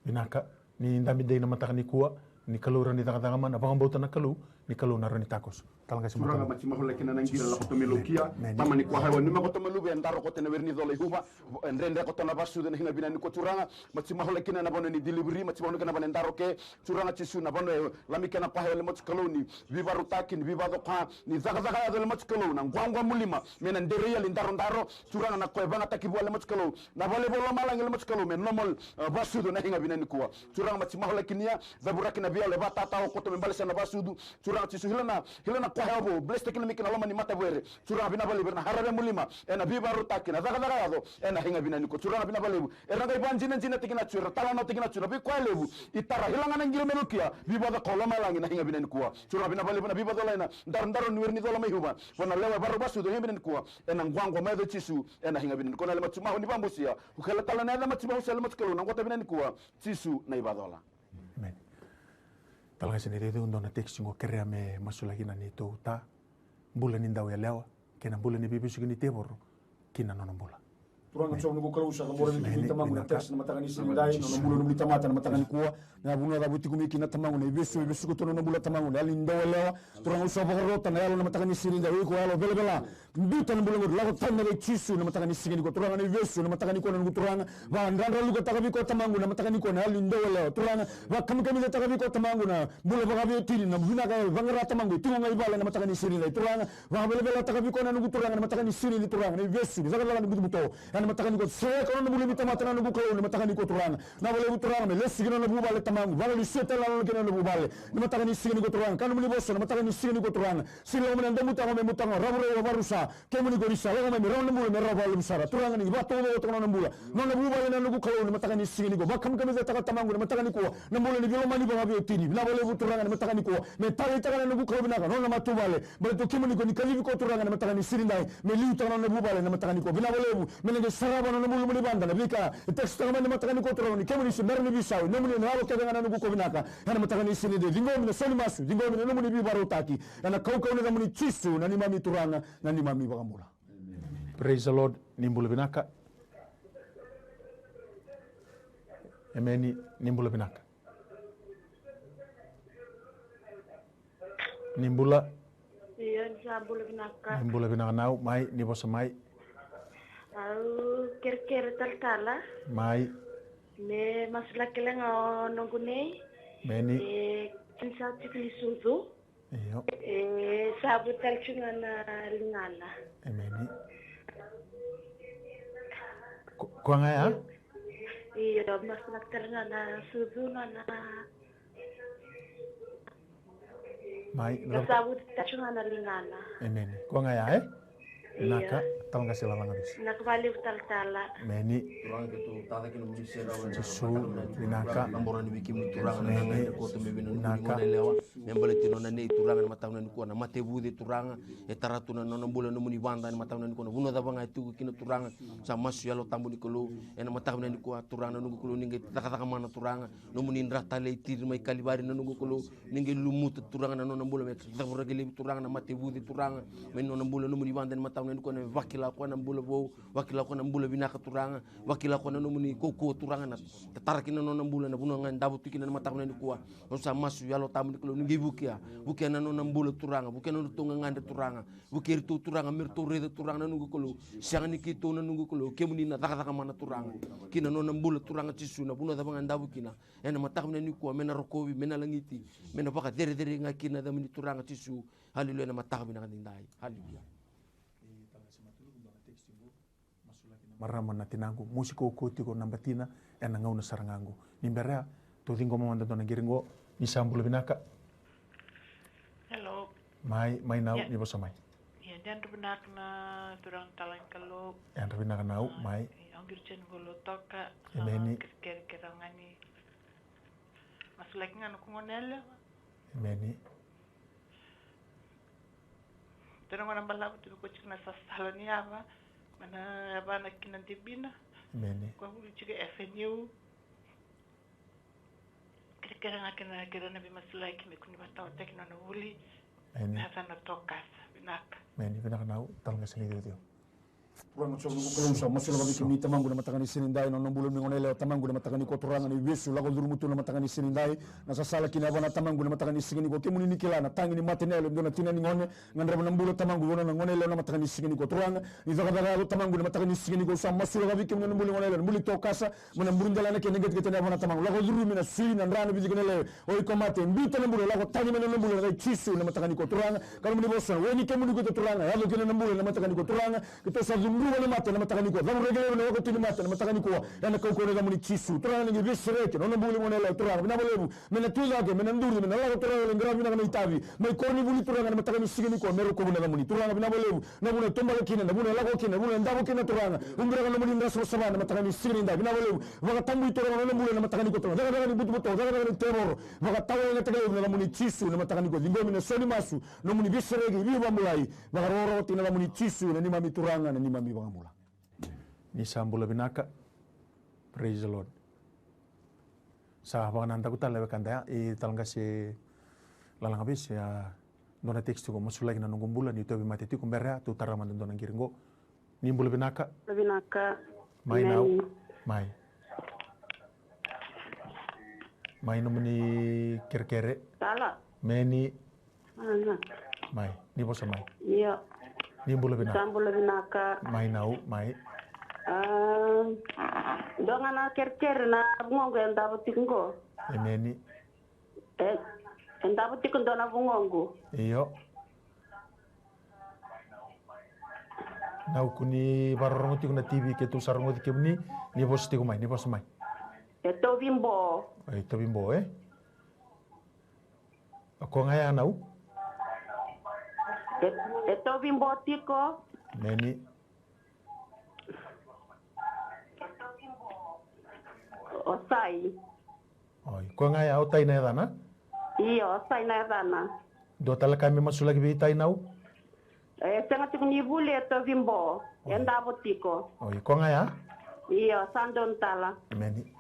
Vinaka, ni dabe dei na mataka nikua, ni Kalou rawa ni cakacaka mana, vakabauta na Kalou, ni Kalou na rawa ni takoso. Talaqasi Turaga, Matau. Mati mahola kina na qira lako koto mai Lokia. Emeni. Tama ni kua haiwa, ni ma koto mai luve, e daro koto na were ni cola i Huva, e dredre koto na vasucu ena higa vinaka nikua Turaga, mati mahola kina na vanua ni delivery, mati mahola kina na vanua e daro ke, Turaga Jisu na vanua e lami kena kua haiwa le mati Kalou ni veivarautaki, ni veivakacoka, ni cakacaka yaco le mati Kalou, na quaqua mulima, me na dere ia ni darodaro, Turaga na koya e vagataki vua le mati Kalou, na vale vou lomalagi le mati Kalou, me normal, e, vasucu na higa vinaka nikua. Turaga mati mahola kina, cavuraki na veiyalo e vatatao koto me balesa na vasucu, Turaga Jisu hila na, hila na kua haiwa vou, bless taki na miki na loma ni mata vere, Turaga vinaka vakalevu, era na harave mulima, ena veivarautaki, na cakacaka yaco, ena higa vinaka nikua, Turaga vinaka vakalevu, era qai vajinajina taki na tu, era talanoa taki na tu, na veikua levu, i tara hila ga na qira mai Lokia, veivakacoka lomalagi na higa vinaka nikua, Turaga vinaka vakalevu, na veivakacola ena, darodaro ni were ni cola mai Huva, vua na lewa e varau vasucu, higa vinaka nikua, ena quaqua mai yaco Jisu, ena higa vinaka nikua, na le mati mahola ni vabusia, u kele tale na yaca mati mahola se le mati Kalou, na qota vinaka nikua, Jisu na ivacola. Emeni. Talaqasi ni raici dua na tekisi qo kerea me masulaki na neitou ta, bula ni dauyalewa, kei na bula ni veivesuki ni tevoro, ki na nona bula. Turaga Jiova noqu Kalou, sa cabora vei kemuni Tamaqu na tekisi na mataka ni siga nidai, nona bula nomuni tamata na mataka nikua, na vanua cava tiko mai kina Tamaqu, na ivesu, ivesu koto nona bula Tamaqu, na yalo ni dauyalewa, Turaga au sa vakarota na yalo na mataka ni siga nidai, o iko yalo velavela, biuta na bula qori, lako tani na vei Jisu na mataka ni siga nikua, Turaga na ivesu na mataka nikua na noqu Turaga, vakadradralukataka vei koya Tamaqu na mataka nikua na yalo ni dauyalewa, Turaga, vakakamikamica taka vei koya Tamaqu na bula vakaveiwatini, na vinaka e vaqara Tamaqu, e tiko ga i vale na mataka ni siga nidai, Turaga, vakavelavelataka vei koya na noqu Turaga na mataka ni siga nidai Turaga, na ivesu ni cakacaka ni butobuto, ena mataka nikua, sega na nona bula ni tamata na noqu Kalou na mataka nikua Turaga, na vakalevu Turaga, me lesu kina nona vuvale Tamaqu, vakalesuya tale na nona kina nona vuvale, na mataka ni siga nikua Turaga, ka nomuni vosa na mataka ni siga nikua Turaga, sega ni lako mai na daumutaka me mutaka, ravuravua, vakarusa, kemuni ko ni sa lako mai me rawa na bula, me rawa vakalevu sara. Turaga ni vakataucokotaka nona bula. Nona vuvale na noqu Kalou na mataka ni siga nikua. Vakamikamicataka Tamaqu na mataka nikua. Na bula ni veilomani vakaveiwatini. Vinaka vakalevu Turaga na mataka nikua. Me taleitaka na noqu Kalou vinaka. Nona matavuvale. Baleta o kemuni ko ni kacivi koya Turaga na mataka ni siga nidai. Me liutaka nona vuvale na mataka nikua. Vinaka vakalevu. Me na qai sarava nona bula muni vada. Na veika e tekisitaka mai na mataka nikua Turaga ni kemuni se bera ni veisau. Nomuni na yalo kece ga na noqu Kalou vinaka. Ena mataka ni siga nidai. Ciqomi na sau ni masu. Ciqomi na nomuni veivarautaki. Ena kaukauwa ni yacamuni Jisu. Na neimami Turaga. Na neimami Vakabula. Praise the Lord. Ni bula vinaka. Emeni. Ni bula vinaka. Ni bula. Io, ni sa bula vinaka. Ni bula vinaka nau. Mai, ni vosa mai. Au kerekere talatala. Mai. Me masulaki le ga o noqu nei. Emeni. E, kena sa tiko ni sucu. Io. E, sa vu tale tu ga na ligana. Emeni. Ko, ko ga ya? Io, masulaki tale ga na sucu na na. Mai, na Ka sa vuti tatu ga na ligana. Emeni. Ko ga ya, e? Ia. Naka, talega se lalaga visi. Naka valevu talatala. Emeni. Turaga keitou tacakina mo ni serau ena Jisu, mataka vinaka. Cabora ni vei kemuni Turaga na Emeni. Gagadre koto me vei na nomuni Naka. Gone yalewa. Me baleti nona nei Turaga ena mataka vinaka nikua na mate vuce Turaga. E tara tu na nona bula nomuni vada ena mataka vinaka nikua na vanua cava ga e tiko kina Turaga. Sa masu Yalo Tabu ni Kalou. Ena mataka vinaka nikua Turaga na noqu Kalou ni qai cakacaka mana Turaga. Nomuni dra talei tiri mai Kalivari na noqu Kalou. Ni qai lumuta Turaga na nona bula me cavu raki laivi Turaga na mate vuce Turaga. Mai nona bula nomuni vada ena mataka vinaka nikua na vakila koya na bula vou. Vakila koya na bula vinaka Turaga. Vakila koya na nomuni kaukauwa Turaga na tatara kina na nona bula na vanua ga e davo tu kina na mataka vinaka nikua. Au sa masu Yalo Tabu ni Kalou ni qai vukea. Vukea na nona bula Turaga. Vukea na nodratou gagadre Turaga. Vukei iratou Turaga me ratou raica Turaga na noqu Kalou. Sega ni keitou na noqu Kalou. Kemuni na cakacaka mana Turaga. Kina nona bula Turaga Jisu na vanua cava ga e davo kina. Ena mataka vinaka nikua me na rokovi, me na lagiti. Me na vakacerecerei ga kina na yacamuni Turaga Jisu. Haleluya ena mataka vinaka nidai. Haleluya. Marama na tinaqu, mosi kaukaua tiko na batina, ena gauna sara ga qo. Ni bera ya, tou ciqoma mada dua na qiri qo, ni sa bula vinaka. Hello. Mai, mai nau, Ia. Ni vosa mai. Ia, ni yadra vinaka na turaga talai Kalou. Yadra vinaka nau, mai. Ia, au qiri tiko ni qo Lautoka. Emeni. Kerekere, kerekere ga ni. Masulaki ga na noqu gone yalewa. Emeni. Tena gona balavu tiko ko tiko na sasala ni yava. Mana yava na kina divina. Emeni. Ko vuli tiko F N U. Kerekere ga kina kere na vimasulaki me kuni vatawataki na nona vuli. Emeni. Na yava na tokasa. Vinaka. Emeni. Vinaka nau. Talega sega ni ciuciu. Turaga Jiova noqu Kalou, sa masulaka vei kemuni Tamaqu na mataka ni siga nidai, na nona bula ni gone yalewa Tamaqu na mataka nikua Turaga ni vesu lako curuma tu na mataka ni siga nidai, na sasala kina yavana Tamaqu na mataka ni siga nikua, kemuni ni kila na tagi ni mate ni yalo e dua na tina ni gone, gadreva na bula Tamaqu vua na gone yalewa na mataka ni siga nikua Turaga, ni cakacaka yaco Tamaqu na mataka ni siga nikua, sa masulaka vei kemuni na bula ni gone yalewa, na bula ni tokasa, mai na buru dela na kena qeteqete ni yavana Tamaqu, lako curumi na sui na dra na viciki na lewe, O iko mate, biuta na bula, lako tani mai na nona bula, na kai Jisu na mataka nikua Turaga. Ka nomuni vosa, o ni kemuni keitou Turaga, yaco kina na bula na mataka nikua Turaga. Keitou sa cudruva na mate na mataka nikua. Cavuraki levu na wekatu ni mate na mataka nikua. Ena kaukauwa na yacamuni Jisu. Turaga ni qai veisereki, na nona bula ni gone yalewa Turaga. Vinaka vakalevu, me na tucake, me na duri, me na lako Turaga, me qaravi vinaka na itavi. Mai koronivuli Turaga na mataka ni siga nikua, me rokovi na yacamuni Turaga. Vinaka vakalevu, na vuna e taubale kina, na vuna e lako kina, na vuna e davo kina Turaga. Ubiraka na nomuni dra savasava na mataka ni siga nidai. Vinaka vakalevu, vakatabui Turaga na nona bula na mataka nikua Turaga. Cakacaka ni butobuto, cakacaka ni tevoro. Vakatawa yagataki levu na yacamuni Jisu na mataka nikua. Ciqomi na sau ni masu, nomuni veisereki, veivakabulai. Vakarokoroko tiko na yacamuni Jisu na neimami Turaga, na neimami iVakabula. Ni sa bula vinaka. Praise the Lord. Sa vakanadaku tale na wekada ya, i Talaqase Lalagavesi, a, dua na text tiko, masulaki na noqu bula, niu tauvimate tiko, bera ya, tou tara mada dua na qiri qo. Ni bula vinaka. Bula vinaka. Mai nau. Mai. Mai nomuni kerekere. Tala. Meni. Mai, ni vosa mai. Io. Ni bula vinaka. Sa bula vinaka. Mai nau, mai. A, dua ga na kerekere na vugoqu e davo tiko qo. Emeni. E, e davo tiko dua na vugoqu. Io. Nau kua ni vakarorogo tiko na T V keitou sa rogoci kemuni, ni vosa tiko mai, ni vosa mai. E tauvi bo. E tauvi bo, e? O koya ga ya nau? E, e tauvi bo tiko. Meni. O Sai. Oi, koya ga ya o Tai na yacana? Io, o Sai na yacana. Dua tale ka me masulaki vei Tai nau? E sega tiko ni vuli, e tauvi bo. E davo tiko. Oi, koya ga ya? Io, sa donu tala. Meni.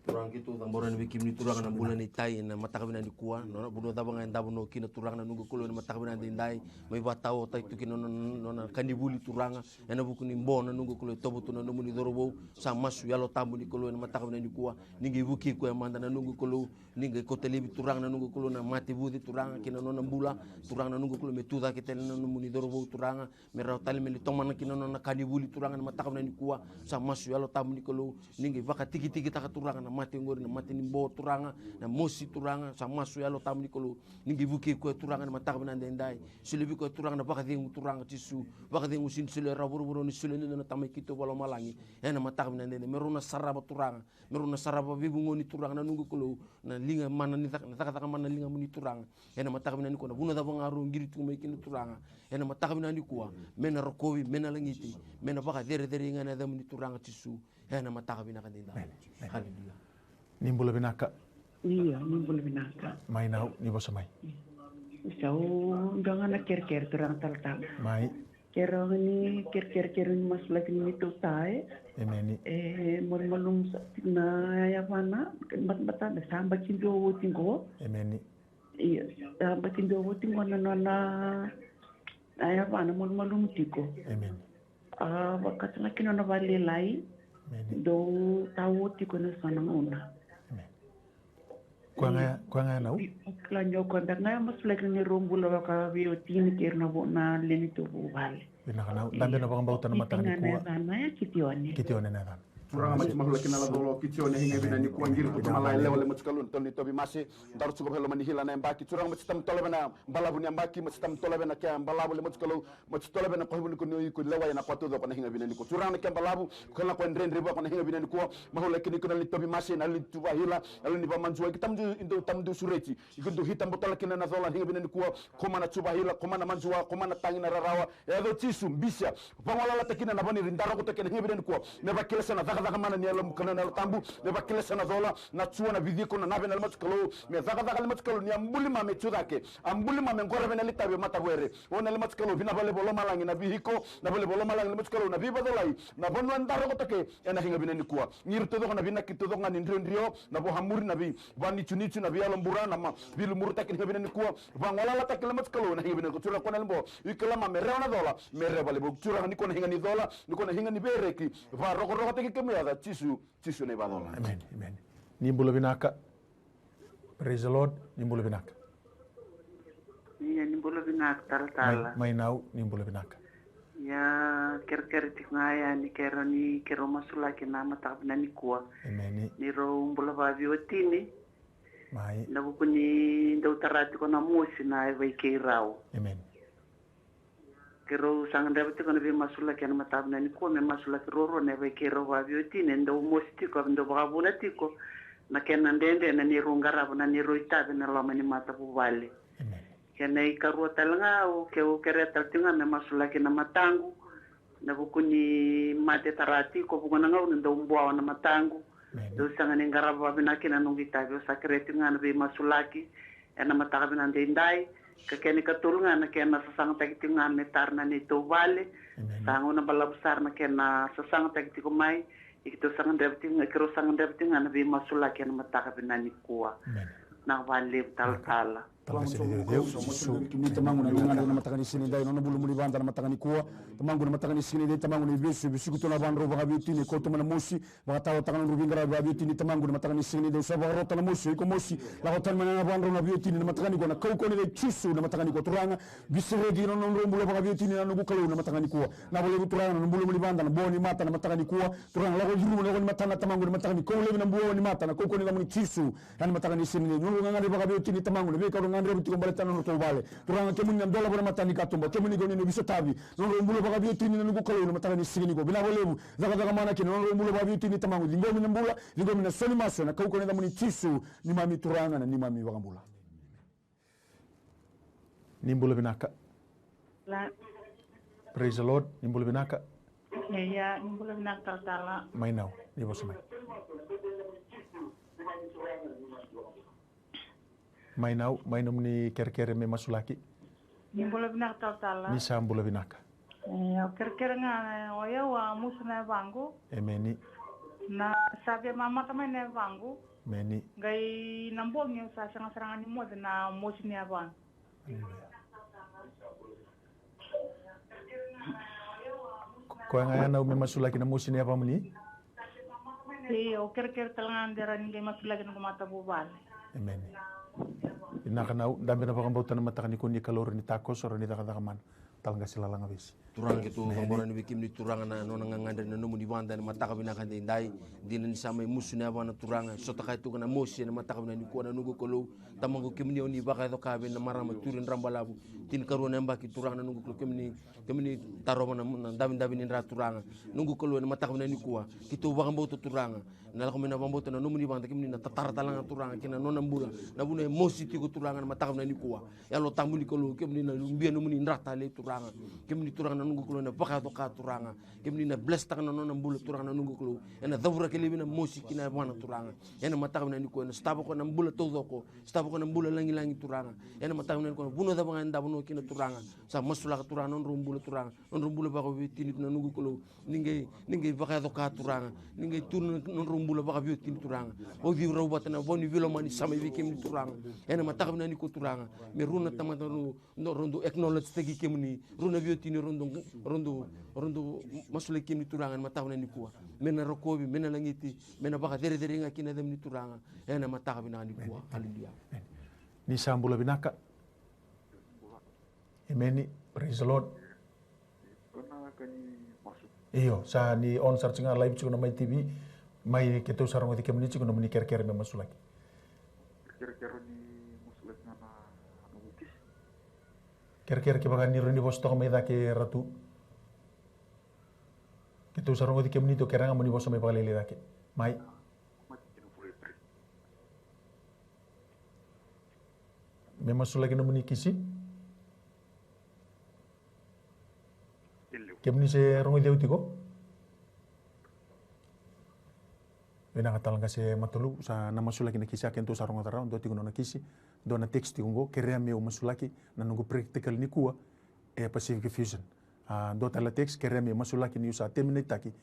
Turaga keitou cabora yani vei kemuni Turaga na bula nei Tai ena mataka vinaka nikua, nona vanua cava ga e davo kina Turaga na noqu Kalou ena mataka vinaka daidai, mai vakataotaki tu kina nona, nona kanivuli Turaga, ena vuku ni bo na noqu Kalou e tovo tu na nomuni cauravou, sa masu Yalo Tabu ni Kalou ena mataka vinaka nikua, ni qai vukei koya mada na noqu Kalou, ni qai kauta laivi Turaga na noqu Kalou na mate vuce Turaga kei na nona bula, Turaga na noqu Kalou me tucake tale na nomuni cauravou Turaga, me rawa tale me lai tomana kina na nona kanivuli Turaga ena mataka vinaka nikua, sa masu Yalo Tabu ni Kalou, ni qai vakatikitikitaka Turaga na mate oqori, na mate ni bo Turaga, na mosi Turaga, sa masu Yalo Tabu ni Kalou. Ni qai vukei koya Turaga ena mataka vinaka edaidai. Solia vei koya Turaga na vakacegu Turaga Jisu. Vakacegu sega ni solia e rawa vuravura, ni solia e dua na Tamai keitou vakalomalagi. Ena mataka vinaka edaidai. Me rau na sarava Turaga. Me rau na sarava veivugoni Turaga na noqu Kalou. Na liga mana ni caka, na cakacaka mana na ligamuni Turaga. Ena mataka vinaka nikua na vanua cava ga rau qiri tu mai kina Turaga. Ena mataka vinaka nikua. Me na rokovi, me na lagiti. Me na vakacerecerei ga na yacamuni Turaga Jisu. Ena mataka vinaka edaidai. Haleluya. Ni bula vinaka. Io, ni bula vinaka. Mai nau, ni vosa mai. Sa u dua ga na kerekere Turaga talatala. Mai. Kerea ga ni kerekere, kerea ni masulaki ni neitou ta e. Emeni. E malumalumu sa tiko na yavana, batabata, sa yabaki dua oti qo. Emeni. Io, sa yabaki dua oti qo na nona, a yavana malumalumu tiko. Emeni. A vakatagaki nona valelai. Emeni. Dou tau tiko ena so na gauna. Emeni. Koya ga ya, koya ga ya nau. Kila ni o koya beka ga ya masulaki na neirau bula vakaveiwatini kei ira na vo, na lewe ni tou vuvale. Vinaka nau, dabe na vakabauta na mataka nikua. Kitione na yacana. Kitione na yacana. Turaga, mati mahula kina na colo Kitione, higa vinaka nikua, qiri tu tamala e lewa le mati Kalou, tolo ni tovi mase, daru tiko vei loma ni hila na yabaki. Turaga, mati tamatola vei na balavu ni yabaki, mati tamatola vei na kea balavu le mati Kalou, mati tola vei na kohivu ni ko ni iko lewa ena kua taucoko na higa vinaka nikua. Turaga, na kea balavu, ko na kua dredre vua ko na higa vinaka nikua, mahula kina iko na lewe ni tovi mase, na lewe ni tu vahila, na lewe ni vamajuaki, tamdu, idu tamdu sureti. Iko dau hita botala kina na cola na higa vinaka nikua, ko mana tu vahila, ko mana majua, ko mana tagi na rarawa. E yaco Jisu, bisia, vagolalatakina na vaniri, darokotaki na higa vinaka nikua. Me vakilesa na cakacaka mana ni yalomu kana na Yalo Tabu, me vakilesa na cola, na tua na viciko, na nave na le matu Kalou, me cakacaka le matu Kalou, ni a buli ma me tu cake, a buli ma me qora vei na litavi o mata vere. O na le matu Kalou, vina vale vo lomalagi na vihiko, na vale vo lomalagi le matu Kalou, na vivacolai, na vanua darokotaki, ena higa vinaka nikua. Ni ira taucoko na vinaki taucoko ga ni driodrio, na vohamuri, na vei, vanitunitu, na veiyalo bura, na ma, veilumuritaki na higa vinaka nikua, vagolalataki le matu Kalou, na higa vinaka nikua, Turaga ko na lebo, i kila ma me rewa na cola, me rewa levu, Turaga ni ko na higa ni cola, ni ko na higa ni veireki, varokorokotaki kemu yaca, Jisu, Jisu na ivacola. Amen, amen. Ni bula vinaka. Praise the Lord, ni bula vinaka. Ia, ni bula vinaka talatala. Mai, mai nau, ni bula vinaka. Ia, kerekere tiko ga ya ni kerea ni keirau masulaki na mataka vinaka nikua. Emeni. Ni rau bula vaveiwatini. Mai. Na vuku ni dau tara tiko na mosi na yavai keirau. Emeni. Keirau sa gadreva tiko na veimasulaki ena mataka vinaka nikua me masulaki ruarua na yavai keirau vaveiwatini e dau mosi tiko, a dau vakavuna tiko na kena dredre na neirau qarava na neirau itavi ena loma ni matavuvale. Amen. Kena ikarua tale ga au, ke au kerea tale tiko ga me masulaki na mataqu, na vuku ni mate tara tiko, vuku na gauna dau buawa na mataqu. Amen. Dau sega ni qarava vakavinaka kina na noqu itavi, au sa kerea tiko ga na veimasulaki ena mataka vinaka daidai. Ka kena ikatolu ga na kena sasagataki tiko ga me tara na neitou vale. Amen. Sa gauna balavu sara na kena sasagataki tiko mai. Ia keitou sa gadreva tiko ga, keirau sa gadreva tiko ga na veimasulaki ena mataka vinaka nikua. Amen. Vinaka vakalevu talatala. Tamaqu na mataka ni siga nidai, nona bula muni vada na mataka nikua. Tamaqu na mataka ni siga nidai, tamaqu na ivesu, vesuki tu na vadrau vakaveiwatini, kauta mai na mosi, vakataotaka na nodrau veiqaravi vakaveiwatini, tamaqu na mataka ni siga nidai, sa vakarota na mosi, iko mosi, lako tani mai na vadrau na veiwatini na mataka nikua, na kaukaua ni yaca i Jisu na mataka nikua, Turaga, vesereki na nodrau bula vakaveiwatini na noqu Kalou na mataka nikua. Na vakalevu Turaga na bula muni vada, na bua ni mata na mataka nikua, Turaga lako curuma na lako ni matana tamaqu na mataka ni kau levi na bua ni mata, na kaukaua ni yacamuni Jisu. Ena mataka ni siga nidai, nodrau gagadre vakaveiwatini tamaqu, na veika rau gadreva tiko baleta na nodratou vale. Turaga kemuni na dolava na mata ni katuba, kemuni kau ni na veisotavi. Nodrau bula vakaveiwatini na noqu Kalou na mataka ni siga nikua. Vinaka vakalevu, cakacaka mana kina, nodrau bula vakaveiwatini tamaqu. Ciqomi na bula, ciqomi na soli masu, ena kaukaua ni yacamuni Jisu, neimami Turaga, na neimami iVakabula. Ni bula vinaka. La. Praise the Lord. Ni bula vinaka. Ia, ni bula vinaka talatala. Mai nau, ni vosa mai. Mai nau, mai nomuni kerekere me masulaki. Ni bula vinaka talatala. Ni sa bula vinaka. E, au kerekere ga, o yau a mosi na yavaqu. Emeni. Na sa via mamata mai na yavaqu. Emeni. Qai na bogi au sa sega sara ga ni moce na mosi ni yavaqu. Aleluya. Ko, koya ga ya nau me masulaki na mosi ni yavamuni. Io, au kerekere tale ga de rawa ni qai masulaki na noqu matavuvale. Emeni. Vinaka nau, dabe na vakabauta na mataka nikua ni Kalou, rawa ni takoso, rawa ni cakacaka mana. Talatala Qase Lalaga Vesi. Turaga keitou cabora yani vei kemuni Turaga na nona gagadre na nomuni vada ena mataka vinaka edaidai. Dina ni sa mai musu na yavana Turaga, sota kaya tu ga na mosi ena mataka vinaka nikua na noqu Kalou. Tamaqu kemuni o ni vakayaco ka vei na marama Turi Drabalavu, tinikarua na yabaki Turaga na noqu Kalou, kemuni, kemuni tarova na, na davidavi ni dra Turaga. Noqu Kalou ena mataka vinaka nikua keitou vakabauta Turaga na lako mai na vakabauta na nomuni vada, kemuni na tatara tale ga Turaga kei na nona bula. Na vuna e mosi tiko Turaga na mataka vinaka nikua. Yalo Tabu ni Kalou, kemuni na lubia nomuni dra talei Turaga. Kemuni Turaga na noqu Kalou ena vakayaco ka Turaga. Kemuni na blesstaka na nona bula Turaga na noqu Kalou. Ena cavura ke levi na mosi ki na yavana Turaga. Ena mataka vinaka nikua ena sotava koya na bula taucoko. Sotava koya na bula lagilagi Turaga. Ena mataka vinaka nikua na vanua cava ga eda vanua kina Turaga. Sa masulaka Turaga na nodrau bula Turaga. Nodrau bula vakaveiwatini na noqu Kalou. Ni qai, ni qai vakayaco ka Turaga. Ni qai tu na nodrau bula vakaveiwatini Turaga. Vauci rau vata na vau ni veilomani sa mai vei kemuni Turaga. Ena mataka vinaka nikua Turaga. Me rau na tamata rau, rau dau acknowledge taki kemuni. Rau na veiwatini rau dau, rau dau, rau dau masulaki kemuni Turaga ena mataka vinaka nikua. Me na rokovi, me na lagiti, me na vakacerecerei ga kina yacamuni Turaga. Ena mataka vinaka nikua. Hallelujah. Ni sa bula vinaka. Emeni. Praise the Lord. Io, sa ni on sara tiko ga live tiko na Mai T V. Mai keitou sa rogoci kemuni tiko nomuni kerekere me masulaki. Kerekere ni masulaki ga na, na wiki. Kerekere kevaka ni rawa ni vosa toka mai cake Ratu. Keitou sa rogoci kemuni tiko, kerea ga mo ni vosa mai vakalailai cake. Mai. Me masulaki nomuni kisi. Kemuni se rogoci au tiko? Vinaka Talatala Qase Matalou, sa na masulaki na kisi, a keitou sa rogoca rawa, dua tiko nona kisi, dua na text tiko qo, kerea meu masulaki na noqu practical nikua e Pacific Fusion. A, dua tale na text, kerea meu masulaki niu sa terminate-taki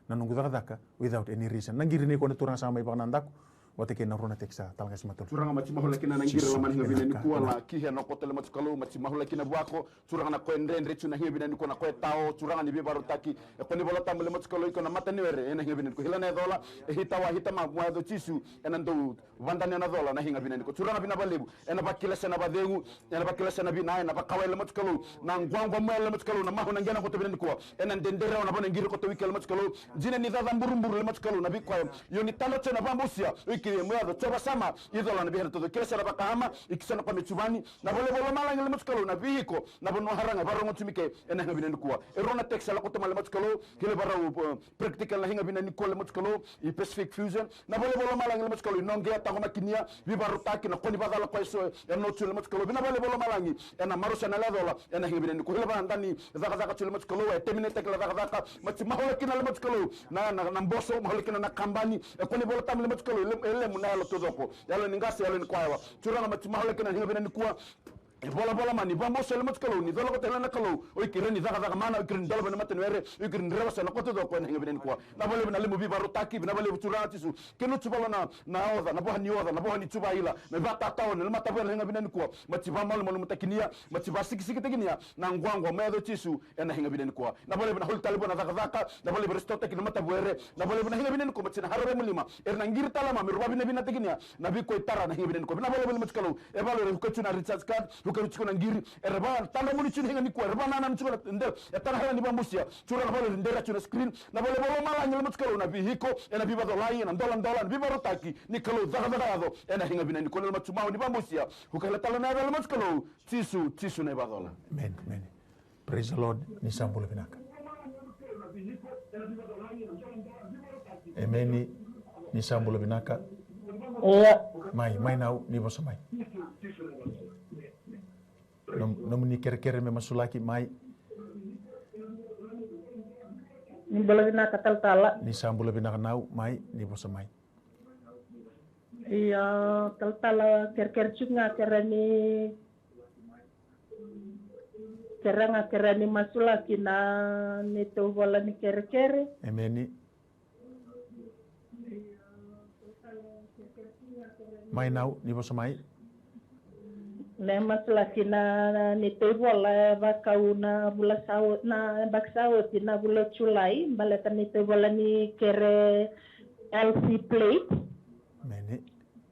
na noqu cakacaka without any reason. Na qiri nei koya na turaga sa mai vakanadaku, vata kei na rua na text, Talatala Qase Matalou. Turaga, maci masulaki na, na qiri lomani ena higa vinaka nikua, la ki hena koto le maci Kalou, maci masulaki na vuako. Turaga, na koya e dredre tu ena higa vinaka nikua, na koya e tao, Turaga ni veivakarautaki. E koni Vola Tabu le maci Kalou, iko na mata ni were ena higa vinaka nikua. Hila na yacola, e hitawa, hitama, mo yaco Jisu, ena dau vadania na cola ena higa vinaka nikua. Turaga, vinaka vakalevu, ena vakilasa na vacegu, ena vakilasa na vina, ena vakawai le maci Kalou. Na quaqua moya le maci Kalou, na mahu na qena koto vinaka nikua. Ena dredre rawa na vanua e qiri koto wiki le maci Kalou. Jina ni caca buruburu le maci Kalou, na vei koya. Io ni tadra tu ena vakabusia, o ikiri mo yaco, Jiova Sama, icola na vei hena toco, kilasa na vakaama, ikisa na koya me tuvani, na vale vale lomalagi le maci Kalou, na vei iko, na vanua haraga, vakarogo tu mai ke, ena higa vinaka nikua. E rua na text sa lako tu mai le maci Kalou, kele varau, eh, practical na higa vinaka nikua le maci Kalou, i Pacific Fusion, na vale vale lomalagi le maci Kalou, i noqea taqomakinia, veivakarautaki, na koni vakacala koya eso, e no tu le maci Kalou, vinaka vale vale lomalagi, ena marusa na lecola, ena higa vinaka nikua, hila vana dani, cakacaka tu le maci Kalou, e terminate-taki na cakacaka, maci masulaki na le maci Kalou, na, na, na boso, masulaki na, na kabani, e koni Vola Tabu le maci Kalou, e lemu, e lemu na yalo taucoko, yalo ni qase, yalo ni kwayawa. Turaga, maci masulaki na higa vinaka nikua, e volavola mai, ni vakaboso le maci Kalou, ni cola koto hela na Kalou, o ikiri ni cakacaka mana, o ikiri ni dolava na mata ni were, o ikiri ni rewasa na koto taucoko ena higa vinaka nikua. Na valevu na lemu veivakarautaki, na valevu Turaga Jisu, kena tu vala na, na oca, na vosa ni oca, na vosa ni tuvaila, na ivakataotaona, na mata vua na higa vinaka nikua, maci vakamalumalumutakinia, maci vakasikisikitakinia, na quaqua, mo yaco Jisu, ena higa vinaka nikua. Na valevu na holi tale vua na cakacaka, na valevu restore-taki na mata vua ere, na valevu na higa vinaka nikua, maci na hara vei mo lima, era na qiri tale mai, me rau vakavinavinatakinia, na vei koya i tara na higa vinaka nikua. Na valevu le maci Kalou, e valevu era huka tu na recharge card, huka tu na qiri, era vakatadra muni tu na higa nikua, era vakanananu tu na dela, e tara hela ni vakabusia, tu na valevu era dera tu na screen, na valevu lomalagi le maci Kalou, na vei iko, ena veivacolai, ena doladola, na veivakarautaki, ni Kalou cakacaka yaco, ena higa vinaka nikua na le maci mau ni vakabusia, huka hela tale na yaca le maci Kalou, Jisu, Jisu na ivacola. Amen, amen. Praise the Lord, ni sa bula vinaka. Amen, ni sa bula vinaka. Ia. Mai, mai Nau, ni vosa mai. Nom-, nomuni kerekere me masulaki mai. Ni bula vinaka talatala. Ni sa bula vinaka Nau, mai, ni vosa mai. Io, talatala, kerekere tiko ga, kerea ni, kerea ga, kerea ni masulaki na neitou vola ni kerekere. Emeni. Mai Nau, ni vosa mai. Na masulaki na neitou vola, e vakau na vula sa o-, na yabaki sa oti, na vula o Julai, baleta neitou vola ni kere L C plate. Meni.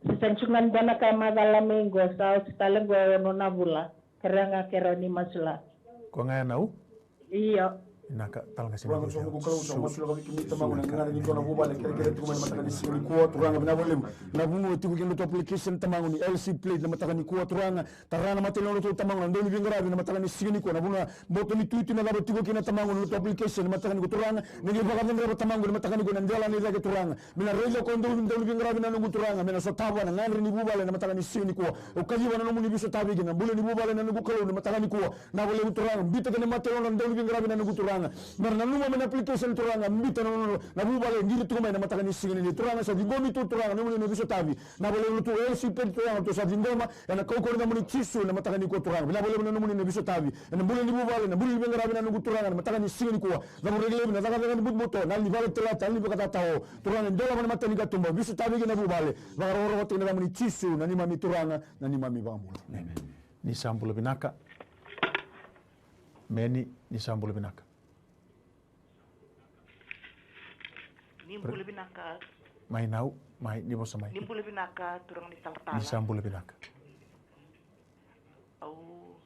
Se sega tiko ga ni dua na ka e macala mai qo, sa oti tale qo e ono na vula. Kerea ga, kerea ni masulaki. Ko ga ya nau? Io. Vinaka, tala ga sina. Turaga, Turaga, ko Kalou, sa masulaka vei kemuni Tamaqu na gagana ni dua na vuvale kerekere tiko mai na mataka ni siga nikua, Turaga, vinaka vakalevu. Na vanua e tiko kina na tou application Tamaqu ni L C plate na mataka nikua, Turaga, tara na matanilotu Tamaqu na dau ni veiqaravi na mataka ni siga nikua, na vanua boto ni tuitui na cava tiko kina Tamaqu na tou application na mataka nikua, Turaga, ni qai vakacegava Tamaqu na mataka nikua na dela ni cake, Turaga, me na raica ko dau, dau ni veiqaravi na noqu Turaga, me na sotava na gadre ni vuvale na mataka ni siga nikua. Au kaciva na nomuni veisotavi kina na bula ni vuvale na noqu Kalou na mataka nikua. Na vakalevu Turaga, bita kei na mataivalu na dau ni veiqaravi na noqu Turaga. Me ra nanuma mai na application Turaga, bita na nona na vuvale e qiri tiko mai na mataka ni siga ni Turaga, sa ciqomi tu Turaga na nomuni na veisotavi. Na vakalevu na tu L C plate Turaga, tou sa ciqoma ena kaukauwa ni yacamuni Jisu na mataka nikua Turaga. Na vakalevu na nomuni na veisotavi ena bula ni vuvale, na bula ni veiqaravi na noqu Turaga na mataka ni siga nikua. Na vakalevu na cakacaka ni butobuto, na yalo ni vale talata, na yalo ni vakatatao. Turaga, e dolava na matanikatuba, veisotavi kei na vuvale. Vakarokoroko tiko ena yacamuni Jisu na neimami Turaga, na neimami iVakabula. Emeni. Ni sa bula vinaka. Emeni, ni sa bula vinaka. Ni bula vinaka. Mai nau, mai, ni vosa mai. Ni bula vinaka, Turaga ni talatala. Ni sa bula vinaka. Au,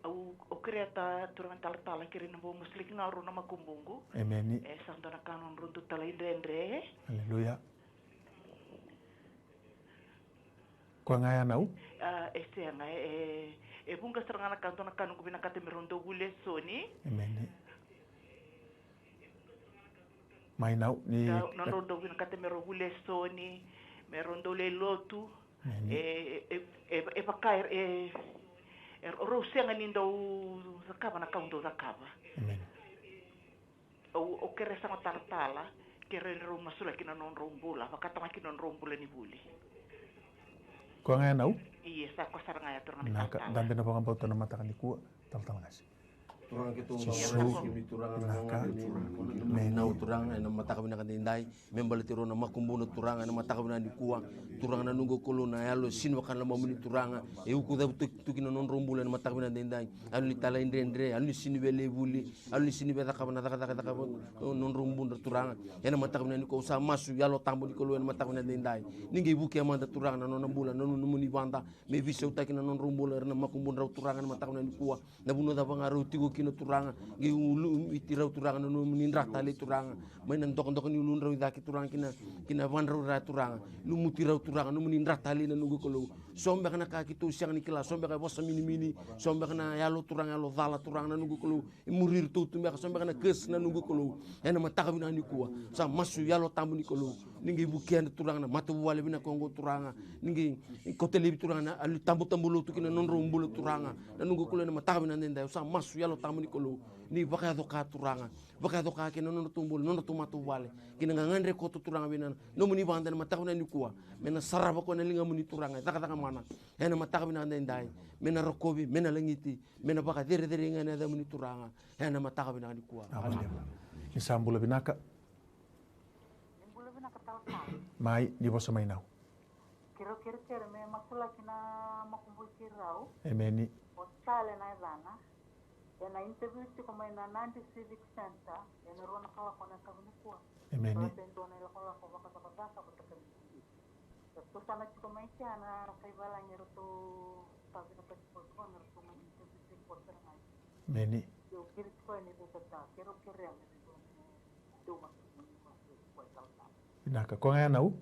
au, au kerea, Turaga ni talatala, kerei na bau masulaki na rua na makubuqu. Emeni. E sa dua na ka nodrau dau talaidredre. Aleluya. Koya ga ya nau? A, e sega, e, e vuqa sara ga na ka, dua na ka noqu vinakata me rau dau vuli e soni. Emeni. Mai nau, ni. Ka, nodrau dau vinakata me rau vuli e soni, me rau dau lai lotu. Emeni. E, e, e, e vaka, e, e, rau sega ni dau cakava na ka au dau cakava. Emeni. Au, au kerea sara ga talatala, kerea ni rau masulaki na nodrau bula, vakatagaki na nodrau bula ni vuli. Koya ga ya nau? Ia, sa koya sara ga ya, Turaga ni talatala. Vinaka, dabe na vakabauta na mataka nikua, talatala Gase. Turaga keitou, Jisu, Turaga, na vinaka. Nau Turaga, ena mataka vinaka daidai, me baleti rau na makubuna Turaga, ena mataka vinaka nikua, Turaga na noqu Kalou, na yalo e sega ni vaka na lomamuni Turaga, e ukucavu tu, tu ki na nodrau bula, ena mataka vinaka daidai, yalo ni talaidredre, yalo ni sega ni via lai vuli, yalo ni sega ni via cakava na cakacaka, cakava nodrau budra Turaga. Ena mataka vinaka nikua au sa masu, Yalo Tabu ni Kalou, ena mataka vinaka daidai, ni qai vukea mada Turaga na nona bula, na nona nomuni vada, me veisautaki na nodrau bula, era na makubudrau Turaga, ena mataka vinaka nikua. Na vanua cava ga rau tiko kina Turaga, qai ulu, iti rau Turaga, na nomuni dra talei Turaga. Mai na dokadoka ni uludrau i cake Turaga, ki na, ki na vadrau ra Turaga. Lumuti rau Turaga, nomuni dra talei na noqu Kalou. So beka na ka keitou sega ni kila, so beka e vosa minimini, so beka na yalo Turaga, yalo cala Turaga na noqu Kalou. E muri iratou tu beka, so beka na curse na noqu Kalou. Ena mataka vinaka nikua, sa masu Yalo Tabu ni Kalou. Ni qai vukea na Turaga na matavuvale vinaka oqo Turaga. Ni qai kauta laivi Turaga na yalo ni tabutabu lotu ki na nodrau bula Turaga. Na noqu Kalou ena mataka vinaka daidai, au sa masu Yalo Tabu ni Kalou. Ni vakayaco ka Turaga. Vakayaco ka kei na nodratou bula, nodratou matavuvale. Kei na gagadre koto Turaga vei na nomuni vada ena mataka vinaka nikua. Me na sarava koya na ligamuni Turaga, e cakacaka mana. Ena mataka vinaka daidai. Me na rokovi, me na lagiti, me na vakacerecerei ga ena yacamuni Turaga. Ena mataka vinaka nikua. Aleluya. Ni sa bula vinaka. Ni bula vinaka talatala. Mai, ni vosa mai nau. Keirau kerekere me masulaki na makubui keirau. Emeni. O Tale na yacana. Ena interview tiko mai na Nadi Civic Centre, ena rua na kaloko na yakavi nikua. Emeni. Sa dua na ilakolako vakacakacaka vata kei na. Sa tu sana tiko mai kea na kai valagi eratou sa vinakati tiko me ratou mai interview tiko sara mai. Emeni. Io, kiri tiko ena ivakata, keirau kerea me dou masuki mai. Vinaka, koya ga ya nau?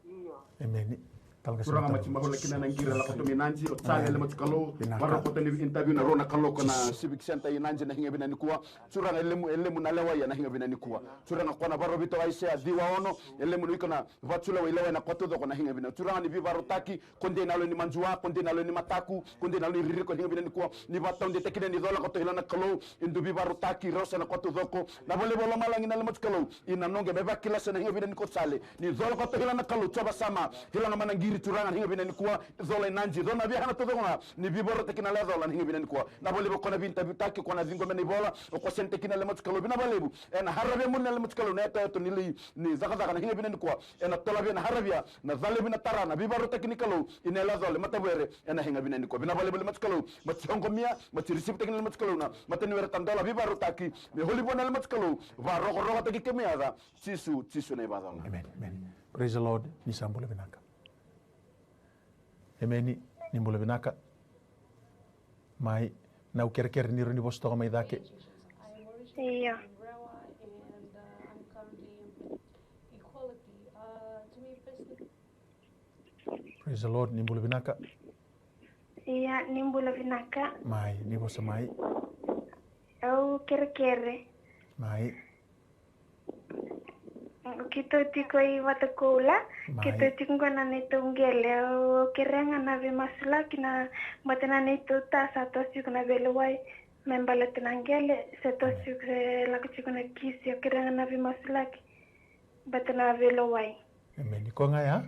Io. Emeni. Turaga, mati marola kina na qiri lako tu mai Nadi, o Tale, le mati Kalou, vinaka. Marau koto ni interview na rua na kaloko na Civic Centre i Nadi na higa vinaka nikua. Turaga, e lemu, e lemu na lewa ia na higa vinaka nikua. Turaga, koya na varovi toka Aisea ciwa ono, e lemu na iko na vatulewa i lewa ena koto coko na higa vinaka. Turaga, ni veivarotaki, ko dei na yalo ni majua, ko dei na yalo ni mataku, ko dei na yalo ni ririko na higa vinaka nikua. Ni vataudeitaki kina ni cola koto hila na Kalou, e dua veivarotaki, rau sa na koto coko. Na valevu o lomalagi na le mati Kalou. Ina noqu me vakila sa na higa vinaka nikua Tale. Ni cola koto hila na Kalou, Jiova Sama. Hila ga mana qiri Turaga na higa vinaka nikua. Cola i Nadi, cola na veiyasana taucoko ga. Ni veivarotaki na le cola na higa vinaka nikua. Na valevu ko na veintaviutaki, ko na ciqoma na ivola. O ko senta kina le mati Kalou. Vinaka valevu. Ena haravia muni na le mati Kalou. Na etoeto ni lei, ni cakacaka na higa vinaka nikua. Ena tolavia na haravia. Na calevi na tara, na veivarotaki ni Kalou. Ina le cola, matavuvale. Ena higa vinaka nikua. Vinaka valevu le mati Kalou. Mati hogomia, mati risivitaki na le mati Kalou. Na mataniwere tadola veivarotaki. Me holi vua na le mati Kalou. Varokorokotaki kemuni yaca. Jisu, Jisu na ivacola. Amen, amen. Praise the Lord. Ni sa bula vinaka. Emeni, ni bula vinaka. Mai, na au kerekere ni rawa ni vosa toka mai cake. Io. Praise the Lord, ni bula vinaka. Ia, ni bula vinaka. Mai, ni vosa mai. Au kerekere. Mai. Keitou tiko i Vatukoula. Mai. Keitou tiko qo na neitou qele. Au kerea ga na veimasulaki na bata na neitou ta sa toso tiko na veilewai. Me baleta na qele sa toso tiko se lako tiko na kisi. Au kerea ga na veimasulaki bata na veilewai. Emeni. Koya ga ya?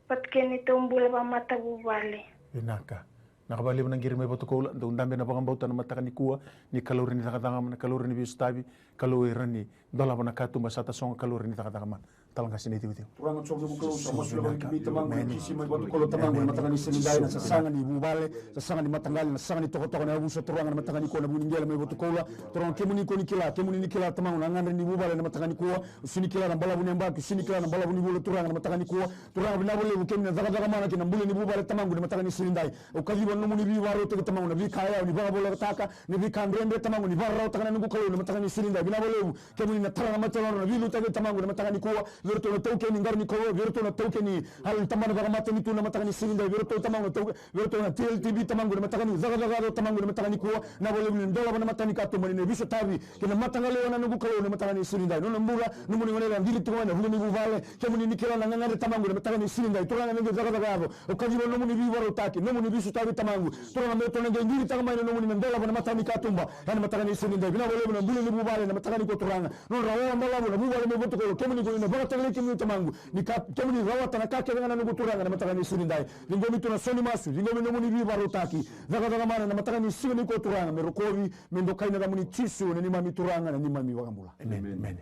Vata kei neitou bula vakamatavuvale. Vinaka. Vinaka vakalevu na qiri mai Vatukoula. Dou dabe na vakabauta na mataka nikua, ni Kalou e rawa ni cakacaka, na Kalou e rawa ni veisotavi, Kalou e rawa ni dolava na katuba sa tasogo, Kalou e rawa ni cakacaka mana. Tala qase ni ciuciu. Turaga Jiova na Kalou, sa masulaka vei kemuni tamaqu na kisi mai Vatukoula tamaqu ena mataka ni siga edai, na sasaga ni vuvale, sasaga ni mataqali, na sasaga ni tokatoka, na yavusa Turaga na mataka nikua, na vu ni qele mai Vatukoula. Turaga kemuni ko ni kila, kemuni ni kila tamaqu na gagadre ni vuvale na mataka nikua. Au sega ni kila na balavu ni yabaki, au sega ni kila na balavu ni vula Turaga na mataka nikua. Turaga vinaka vakalevu kemuni na cakacaka mana kei na bula ni vuvale tamaqu na mataka ni siga edai. Au kaciva na nomuni veivakarautaki tamaqu na veika yawa ni vakavolekataka, na veika dredre tamaqu ni vakarautaka na noqu Kalou na mataka ni siga edai. Vinaka vakalevu kemuni na tara na matanitu na veiliutaki tamaqu na mataka nikua. Vei iratou na taukei ni qara ni Kalou, vei iratou na taukei ni yalo ni tabana vakamatanitu na mataka ni siga edai. Vei iratou tamaqu na taukei, vei iratou na T L T V tamaqu na mataka ni cakacaka yaco tamaqu na mataka nikua. Vinaka vakalevu ni dolava na matanikatuba ni na veisotavi kei na mataqali na noqu Kalou na mataka ni siga edai. Nona bula, nomuni gone yalewa qiri tiko mai na vuku ni vuvale. Kemuni ni kila na gagadre tamaqu na mataka ni siga edai. Turaga na qai cakacaka yaco. Au kaciva na nomuni veivakarautaki, nomuni veisotavi tamaqu. Turaga me ratou na qai qiritaka mai na nomuni me dolava na matanikatuba ena mataka ni siga edai. Vinaka vakalevu na bula ni vuvale na mataka nikua Turaga. Nodra wawa balavu na vuvale mai Vatukoula. Kemuni ko ni na vakatakilai kemuni tamaqu. Ni ka kemuni rawata na ka kece ga na noqu Turaga na mataka ni siga edai. Ciqomi tu na sau ni masu, ciqomi nomuni veivakarautaki. Cakacaka mana na mataka ni siga nikua Turaga me rokovi, me dokai na yacamuni Jisu na neimami Turaga, na neimami iVakabula. Emeni. Emeni.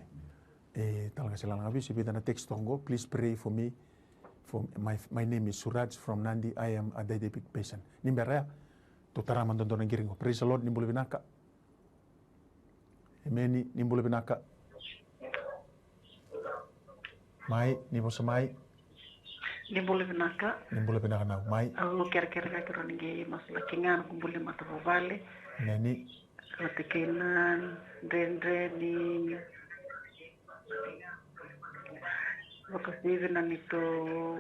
E, tala qase lala ga vei ira e vica na text toka qo, please pray for me. For my, my name is Suraj from Nadi. I am a diabetic patient. Ni bera ya. Tou tara mada dua na qiri qo. Praise the Lord, ni bula vinaka. Emeni, ni bula vinaka. Mai, ni vosa mai. Ni bula vinaka. Ni bula vinaka nau. Mai. Au kerekere ga keirau ni qai masulaki ga na noqu bula ni matavuvale. Emeni. Vata kei na dredre ni vakasivia na neitou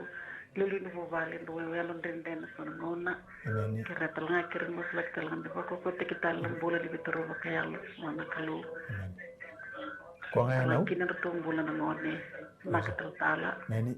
iliuliu ni vuvale, dau yalo dredre ena so na gauna. Emeni. Kerea tale ga, kerea ni masulaki tale ga me vakaukauwataki tale na bula ni veitarogi vakayalo vua na Kalou. Emeni. Koya ga ya nau. Kina nodratou bula na gone. Vinaka talatala. Emeni.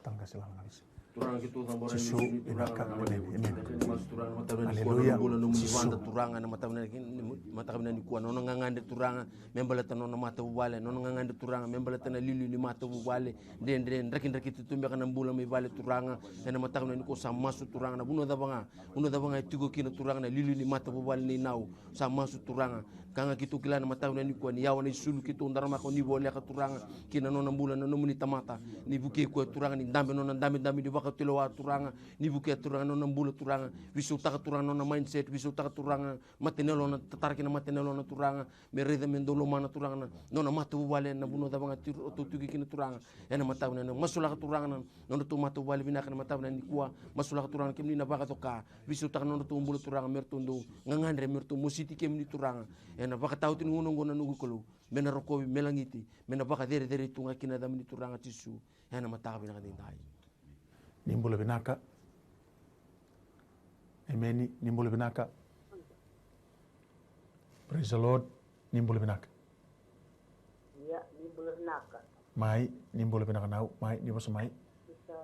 Tala qase lala ga vei ira. Turaga keitou cabora na nomuni turaga na ka malevu. Keitou masu turaga na mataka vinaka nikua na nomuni vada turaga na mataka vinaka nikua, na nona gagadre turaga me baleta na nona matavuvale, na nona gagadre turaga me baleta na liuliu ni matavuvale. Dredre, drakidrakiti tu beka na bula mai vale turaga. Ena mataka vinaka nikua sa masu turaga na vanua cava ga, vanua cava ga e tiko kina turaga na liuliu ni matavuvale nei nau. Sa masu turaga. Ka ga keitou kila na mataka vinaka nikua ni yawa na isulu keitou daramaka, o ni voleka turaga ki na nona bula na nomuni tamata. Ni vukei koya turaga, ni dabe nona dabedabe ni vakatulewa turaga. Ni vukea turaga na nona bula turaga. Veisautaka turaga na nona mindset, veisautaka turaga mataniyalona, tatara kina mataniyalona turaga. Me raica me dau lomana turaga na nona matavuvale ena vanua cava ga ratou tiko kina turaga. Ena mataka vinaka nikua masulaka turaga na nodratou matavuvale vinaka ena mataka vinaka nikua. Masulaka turaga kemuni na vakacoka. Veisautaka na nodratou bula turaga me ratou dau gagadre, me ratou mositi kemuni turaga. Ena vakataotioti ni gauna oqo na noqu Kalou, me na rokovi, me lagiti, me na vakacerecerei tu ga kina na yacamuni turaga Jisu. Ena mataka vinaka edaidai. Ni bula vinaka. Emeni, ni bula vinaka. Praise the Lord. Ni bula vinaka. Ia, ni bula vinaka. Mai, ni bula vinaka nau. Mai, ni vosa mai. Sa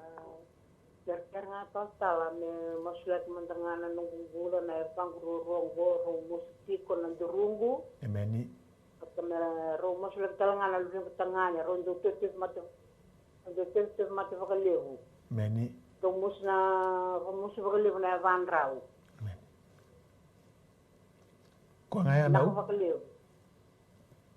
kerekere ga talatala me masulaki mada ga na noqu bula na yavaqu ruarua oqo, rau mosi tiko na duruqu. Emeni. Ka me rau masulaki tale ga na luvequ tagane, rau dau tevitevi mate, rau dau tevitevi mate vakalevu. Emeni. Rau mosi na, rau mosi vakalevu na yavadrau. Emeni. Koya ga ya nau. Vinaka vakalevu.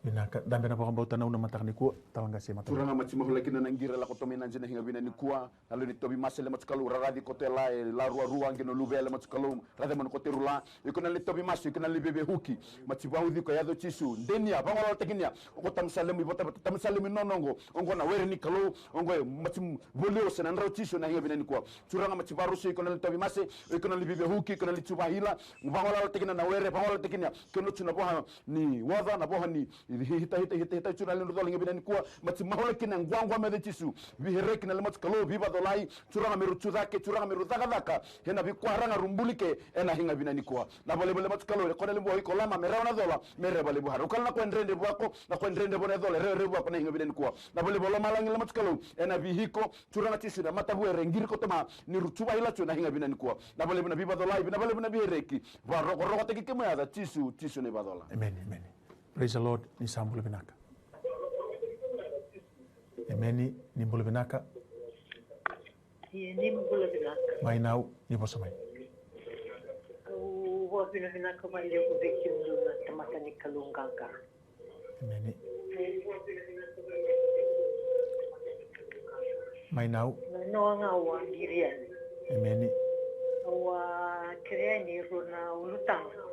Vinaka, dabe na vakabauta na una mataka nikua, tawaqa se mataka. Turaga, maci maula kina na qiri lako tomi na jina higa vina nikua. Na lewe ni tovi mase le maci Kalou, raraci koto e la, e la ruarua, qi na luve le maci Kalou, raca mani kote rula. Iko na lewe ni tovi mase, iko na lewe ni vevehuki. Maci vauci ko yaco Jisu, denia, vagolalatekinia. Oko tamusalemu i vota, tamusalemu i nonoqo. Oqo na were ni Kalou, oqo e maci voli ose na drau Jisu na higa vina nikua. Turaga, maci varusu iko na lewe ni tovi mase, iko na lewe ni vevehuki, iko na lewe ni tuvahila. Vagolalatekinia na were, vagolalatekinia. Kena tu na voha ni waca, na voha ni hita, hita, hita, hita, tu na lewe ni cola higa vina nikua, maci maula kina quaqua me yaco Jisu. Vihereki na le maci Kalou, vivacolai, Turaga me ru tu cake, Turaga me ru cakacaka, ena vikuaraga ru buli ke, ena higa vina nikua. Na valevale maci Kalou, e kona levu iko lama, me rawa na cola, me reva levu hara. Ukala na koya dredre vuako, na koya dredre vua na cola, e reva, reva vuako na higa vina nikua. Na valevale lomalagi le maci Kalou, ena vihiko, Turaga Jisu na matavuere, qiri koto ma, ni ru tuvahila tu na higa vina nikua. Na valevale na vivacolai, na valevale na vihereki, varokorokotaki kemu yaca, Jisu, Jisu na ivacola. Amen, amen. Praise the Lord, ni sa bula vinaka. Emeni, ni bula vinaka. Ia, ni bula vinaka. Mai nau, ni vosa mai. Au vakavinavinaka vakalevu vei kemudou na tamata ni Kalou qaqa. Emeni. Mai nau. Na noa ga au a qiri yani. Emeni. Au a kerea yani e rua na ulutaga.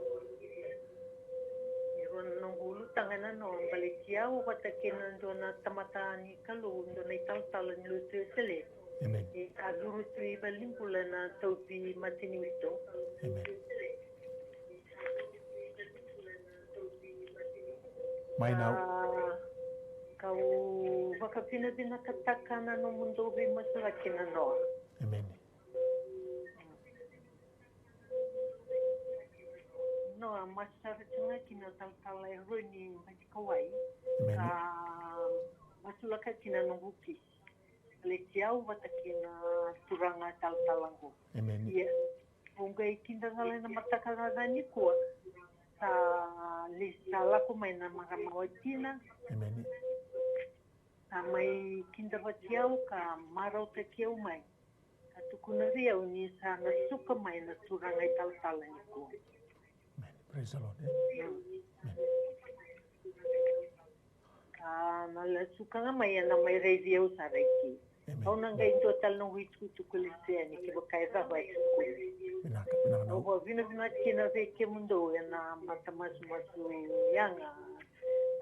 E rua na noqu ulutaga na noa, baleti au vata kei na dua na tamata ni Kalou, dua na italatala ni lotu Wesele. Emeni. E a curu tu i valenibula na tauvi mataniwito. Emeni. Mai nau. A, kau vakavinavinakataka na nomudou veimasulaki na noa. Emeni. Noa, masu sara tu ga kina talatala e rua ni bati kawai. Emeni. Ka masulaka kina noqu kisi. Baleti au vata kei na turaga talatala qo. Emeni. Ia, au qai kidacala ena mataka ga nikua. Sa lesi, sa lako mai na marama watina. Emeni. Sa mai kidavaki au ka marautaki au mai. Ka tukuna vei au ni sa na suka mai na turaga italatala nikua. Amen. Praise the Lord, eh? Mm. Amen. Ka na la suka ga mai, ena mai raici au sara i ke. Amen. Au na qai dua tale noqu itukutuku lesu yani, kevaka e cava e tukuni. Vinaka, vinaka. Au vakavinavinaka kina vei kemudou ena mata masumasu yaga.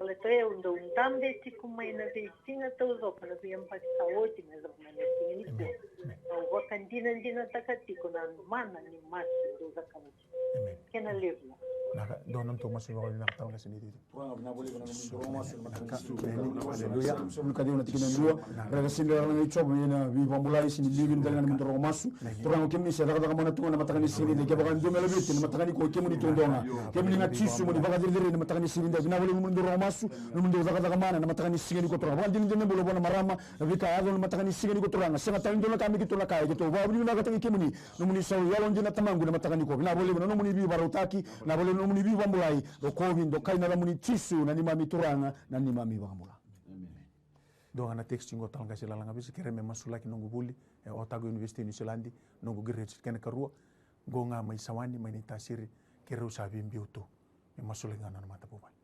Baleta au dau dabe tiko mai na veisiga taucoko, na veiyabaki sa oti me yacova mai na siga nikua. Amen. Amen. Au vakadinadinataka tiko na mana ni masu dau cakava tiko. Amen. Kena levu. Vinaka, dua na nodatou masu vakavinaka tale ga se ni titi. Turaga, vinaka vakalevu na nomudou rogo masu, na mataka ni siga. Aleluya. Sa vuli ka dua na tikina dua. Raica sega ni raraga i Jiova, ia na veivakabulai, sega ni liu vei na daliga na nomudou rogo masu. Turaga, o kemuni sa cakacaka mana tu ga na mataka ni siga ni dai, kevaka e dua me laveti na mataka nikua, o kemuni tu ga. Kemuni ga Jisu mo ni vakacerecerei na mataka ni siga ni dai. Vinaka vakalevu na nomudou rogo masu, na nomudou cakacaka mana na mataka ni siga nikua Turaga. Vakadinadina na bula vua na marama, na veika e yaco na mataka ni siga nikua Turaga. Sega tale ni dua na ka me keitou na kaya, keitou vakavinavinakataki kemuni, nomuni sau yalodina Tamaqu na mataka nikua. Vinaka vakalevu na nomuni veivakarautaki, vinaka vakalevu na nomuni veivakabulai. Rokovi, dokai na yacamuni Jisu na neimami Turaga, na neimami iVakabula. Emeni. Dua ga na text qo, talatala qase Lalaga Vesi, kerea me masulaki noqu vuli e Otago University, Niu Siladi, noqu grade kena karua. Qo ga mai Sawani, mai Naitasiri, keirau sa veibiu tu. Me masulaki ga na nona matavuvale.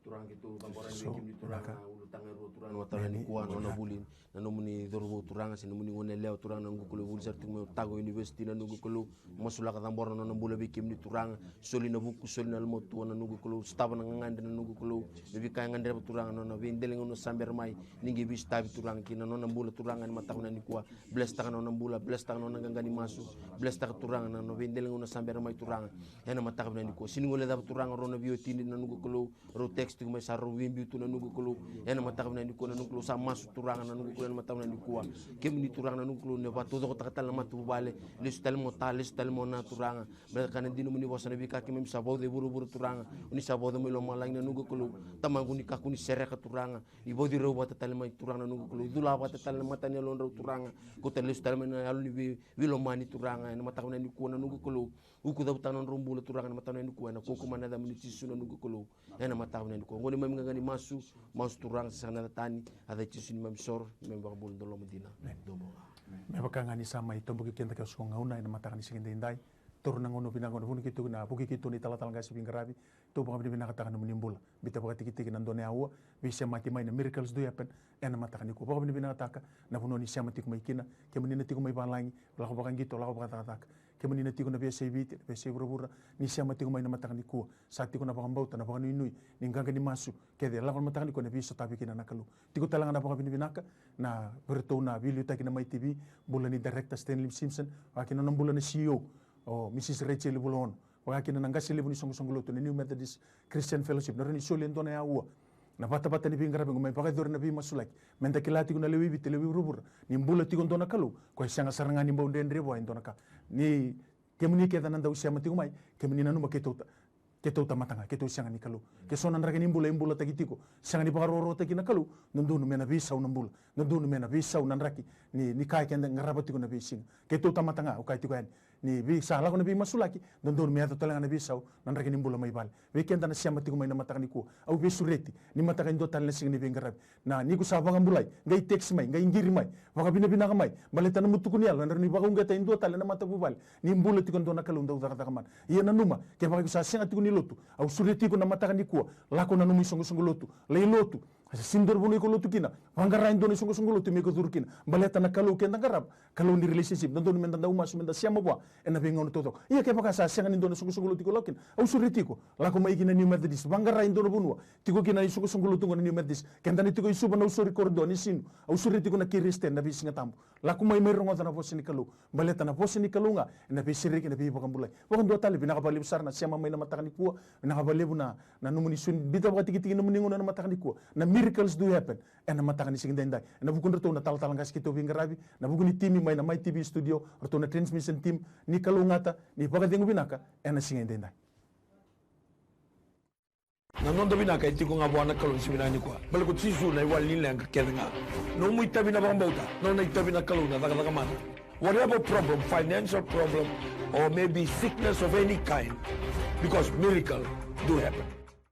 Turaga, keitou cabora yani vei kemuni Turaga, ulutaga e rua Turaga, na mataka nikua, nona vuli, na nomuni cauravou Turaga, se nomuni goneyalewa Turaga, na noqu Kalou, vuli sara tiko mai Otago University, na noqu Kalou. Masulaka, cabora na nona bula vei kemuni Turaga. Soli na vuku, soli na lomatua na noqu Kalou, sotava na gagadre na noqu Kalou, me vaka e gadreva Turaga na nona veidelegauna sa bera mai, ni qai veisotavi Turaga ki na nona bula Turaga ena mataka vinaka nikua. Blesstaka na nona bula, blesstaka na nona qaqa ni masu, blesstaka Turaga na nona veidelegauna sa bera mai Turaga ena mataka vinaka nikua. Sega ni guilecava Turaga rau na veiwatini na noqu Kalou, rau text tiko mai sa rau veibiu tu na noqu Kalou. Ena mataka vinaka nikua na noqu Kalou, sa masu Turaga na noqu Kalou ena mataka vinaka nikua. Kemuni Turaga na noqu Kalou, ni vakataucokotaka tale na matavuvale, lesu tale mai o ta, lesu tale mai o na Turaga. Baleta ka na dina nomuni vosa na veika keimami sa vauca e vuravura Turaga, o ni sa vauca mai lomalagi na noqu Kalou. Tamaqu, ni kakua ni sereka Turaga, ni vauci rau vata tale mai Turaga na noqu Kalou, cula vata tale na mata ni yalodrau Turaga. Kauta lesu tale mai na yalo ni vei, veilomani Turaga ena mataka vinaka nikua na noqu Kalou. Ukucavutaka na nodrau bula Turaga ena mataka vinaka nikua, ena kaukaua mana na yacamuni Jisu na noqu Kalou. Ena mataka vinaka nikua, oqo neimami qaqa ni masu, masu Turaga, sa sega na yaca tani, yaca i Jisu neimami isoro, neimami iVakabula dau loloma dina. Amen. Dou bau. Me vaka ga ni sa mai toboki keda ke so gauna ena mataka ni siga edaidai, Toro na gauna vinaka, gauna vuna keitou na vuki keitou na italatala qase veiqaravi. Tou vakavinavinakataka na nomuni bula. Bita vakatikitiki na dua na aua, veisemati mai na Miracles Do Happen ena mataka nikua. Vakavinavinakataka na vanua ni sema tiko mai kina, kemuni na tiko mai valagi, lako vakaqito, lako vakacakacaka. Kemuni na tiko na veiyasai Viti, na veiyasai vuravura, ni sema tiko mai na mataka nikua. Sa tiko na vakabauta, na vakanuinui, ni qaqa ni masu kece e lako na mataka nikua, na veisotavi kina na Kalou. Tiko tale ga na vakavinavinaka na vei iratou na veiliutaki na Mai T V, bula ni Director Stanley Simpson, vaka kina na bula na C E O, o Mrs Rachel Vulaono, vaka kina na qase levu ni soqosoqo lotu na New Methodist Christian Fellowship, na rawa ni soli e dua na aua na vatavata ni veiqaravi qo me vakayacori na veimasulaki. Meda kila tiko na lewe i Viti, lewe i vuravura, ni bula tiko dua na Kalou, ko e sega sara ga ni bau dredre vua e dua na ka. Ni kemuni kece na dau sema tiko mai, kemuni nanuma keitou ta, keitou tamata ga, keitou sega ni Kalou. Ke so na draki ni bula e bulataki tiko, sega ni vakarokorokotaki na Kalou, dodonu me na veisau na bula, dodonu me na veisau na draki ni, ni ka e keda qarava tiko na veisiga. Keitou tamata ga, au kaya tiko yani, ni vei, sa lako na veimasulaki, dodonu me yaco tale ga na veisau na draki ni bula mai vale. Vei keda na sema tiko mai na mataka nikua, au veisureti ni mataka e dua tale na siga ni veiqaravi. Na, ni ko sa vakabulai, qai text mai, qai qiri mai, vakavinavinaka mai, baleta na nomu tukuni yalo, na rawa ni vakauqeta e dua tale na matavuvale ni bula tiko e dua na Kalou dau cakacaka mana. Ia nanuma, kevaka iko sa sega tiko ni lotu, au sureti iko na mataka nikua, lako na nomu isoqosoqo lotu, lai lotu. Se sega ni dua na vanua iko lotu kina, vaqara e dua na isoqosoqo lotu me iko curu kina. Baleta na Kalou keda qarava, Kalou ni relationship, dodonu meda dau masu, meda sema vua ena veigauna taucoko. Ia kevaka sa sega ni dua na isoqosoqo lotu iko lako kina, au sureti iko, lako mai ki na New Methodist, vaqara e dua na vanua tiko kina na isoqosoqo lotu qo na New Methodist. Keda ni tiko i Suva, Nausori, Koridua, Nisinu, au sureti iko na Christian na veisiga tabu. Lako mai, mai rogoca na vosa ni Kalou. Baleta na vosa ni Kalou ga ena veisereki, ena veivakabulai. Vakadua tale, vinaka vakalevu sara na sema mai na mataka nikua. Vinaka vakalevu na, na nomuni sua ni bita vakatikitiki na nomuni gauna ena mataka nikua. Na Miracles Do Happen ena mataka ni siga edaidai. Ena vukudratou na talatala qase keitou veiqaravi, na vuku ni timi mai na Mai T V studio, ratou na transmission team, ni kalougata, ni vakacegu vinaka ena siga edaidai. Na noda vinaka e tiko ga vua na Kalou ni siga vinaka nikua. Baleta ko Jisu na iwali ni leqa kece ga. Nomu itavi na vakabauta, nona itavi na Kalou na cakacaka mana. Whatever problem, financial problem, or maybe sickness of any kind, because miracle do happen.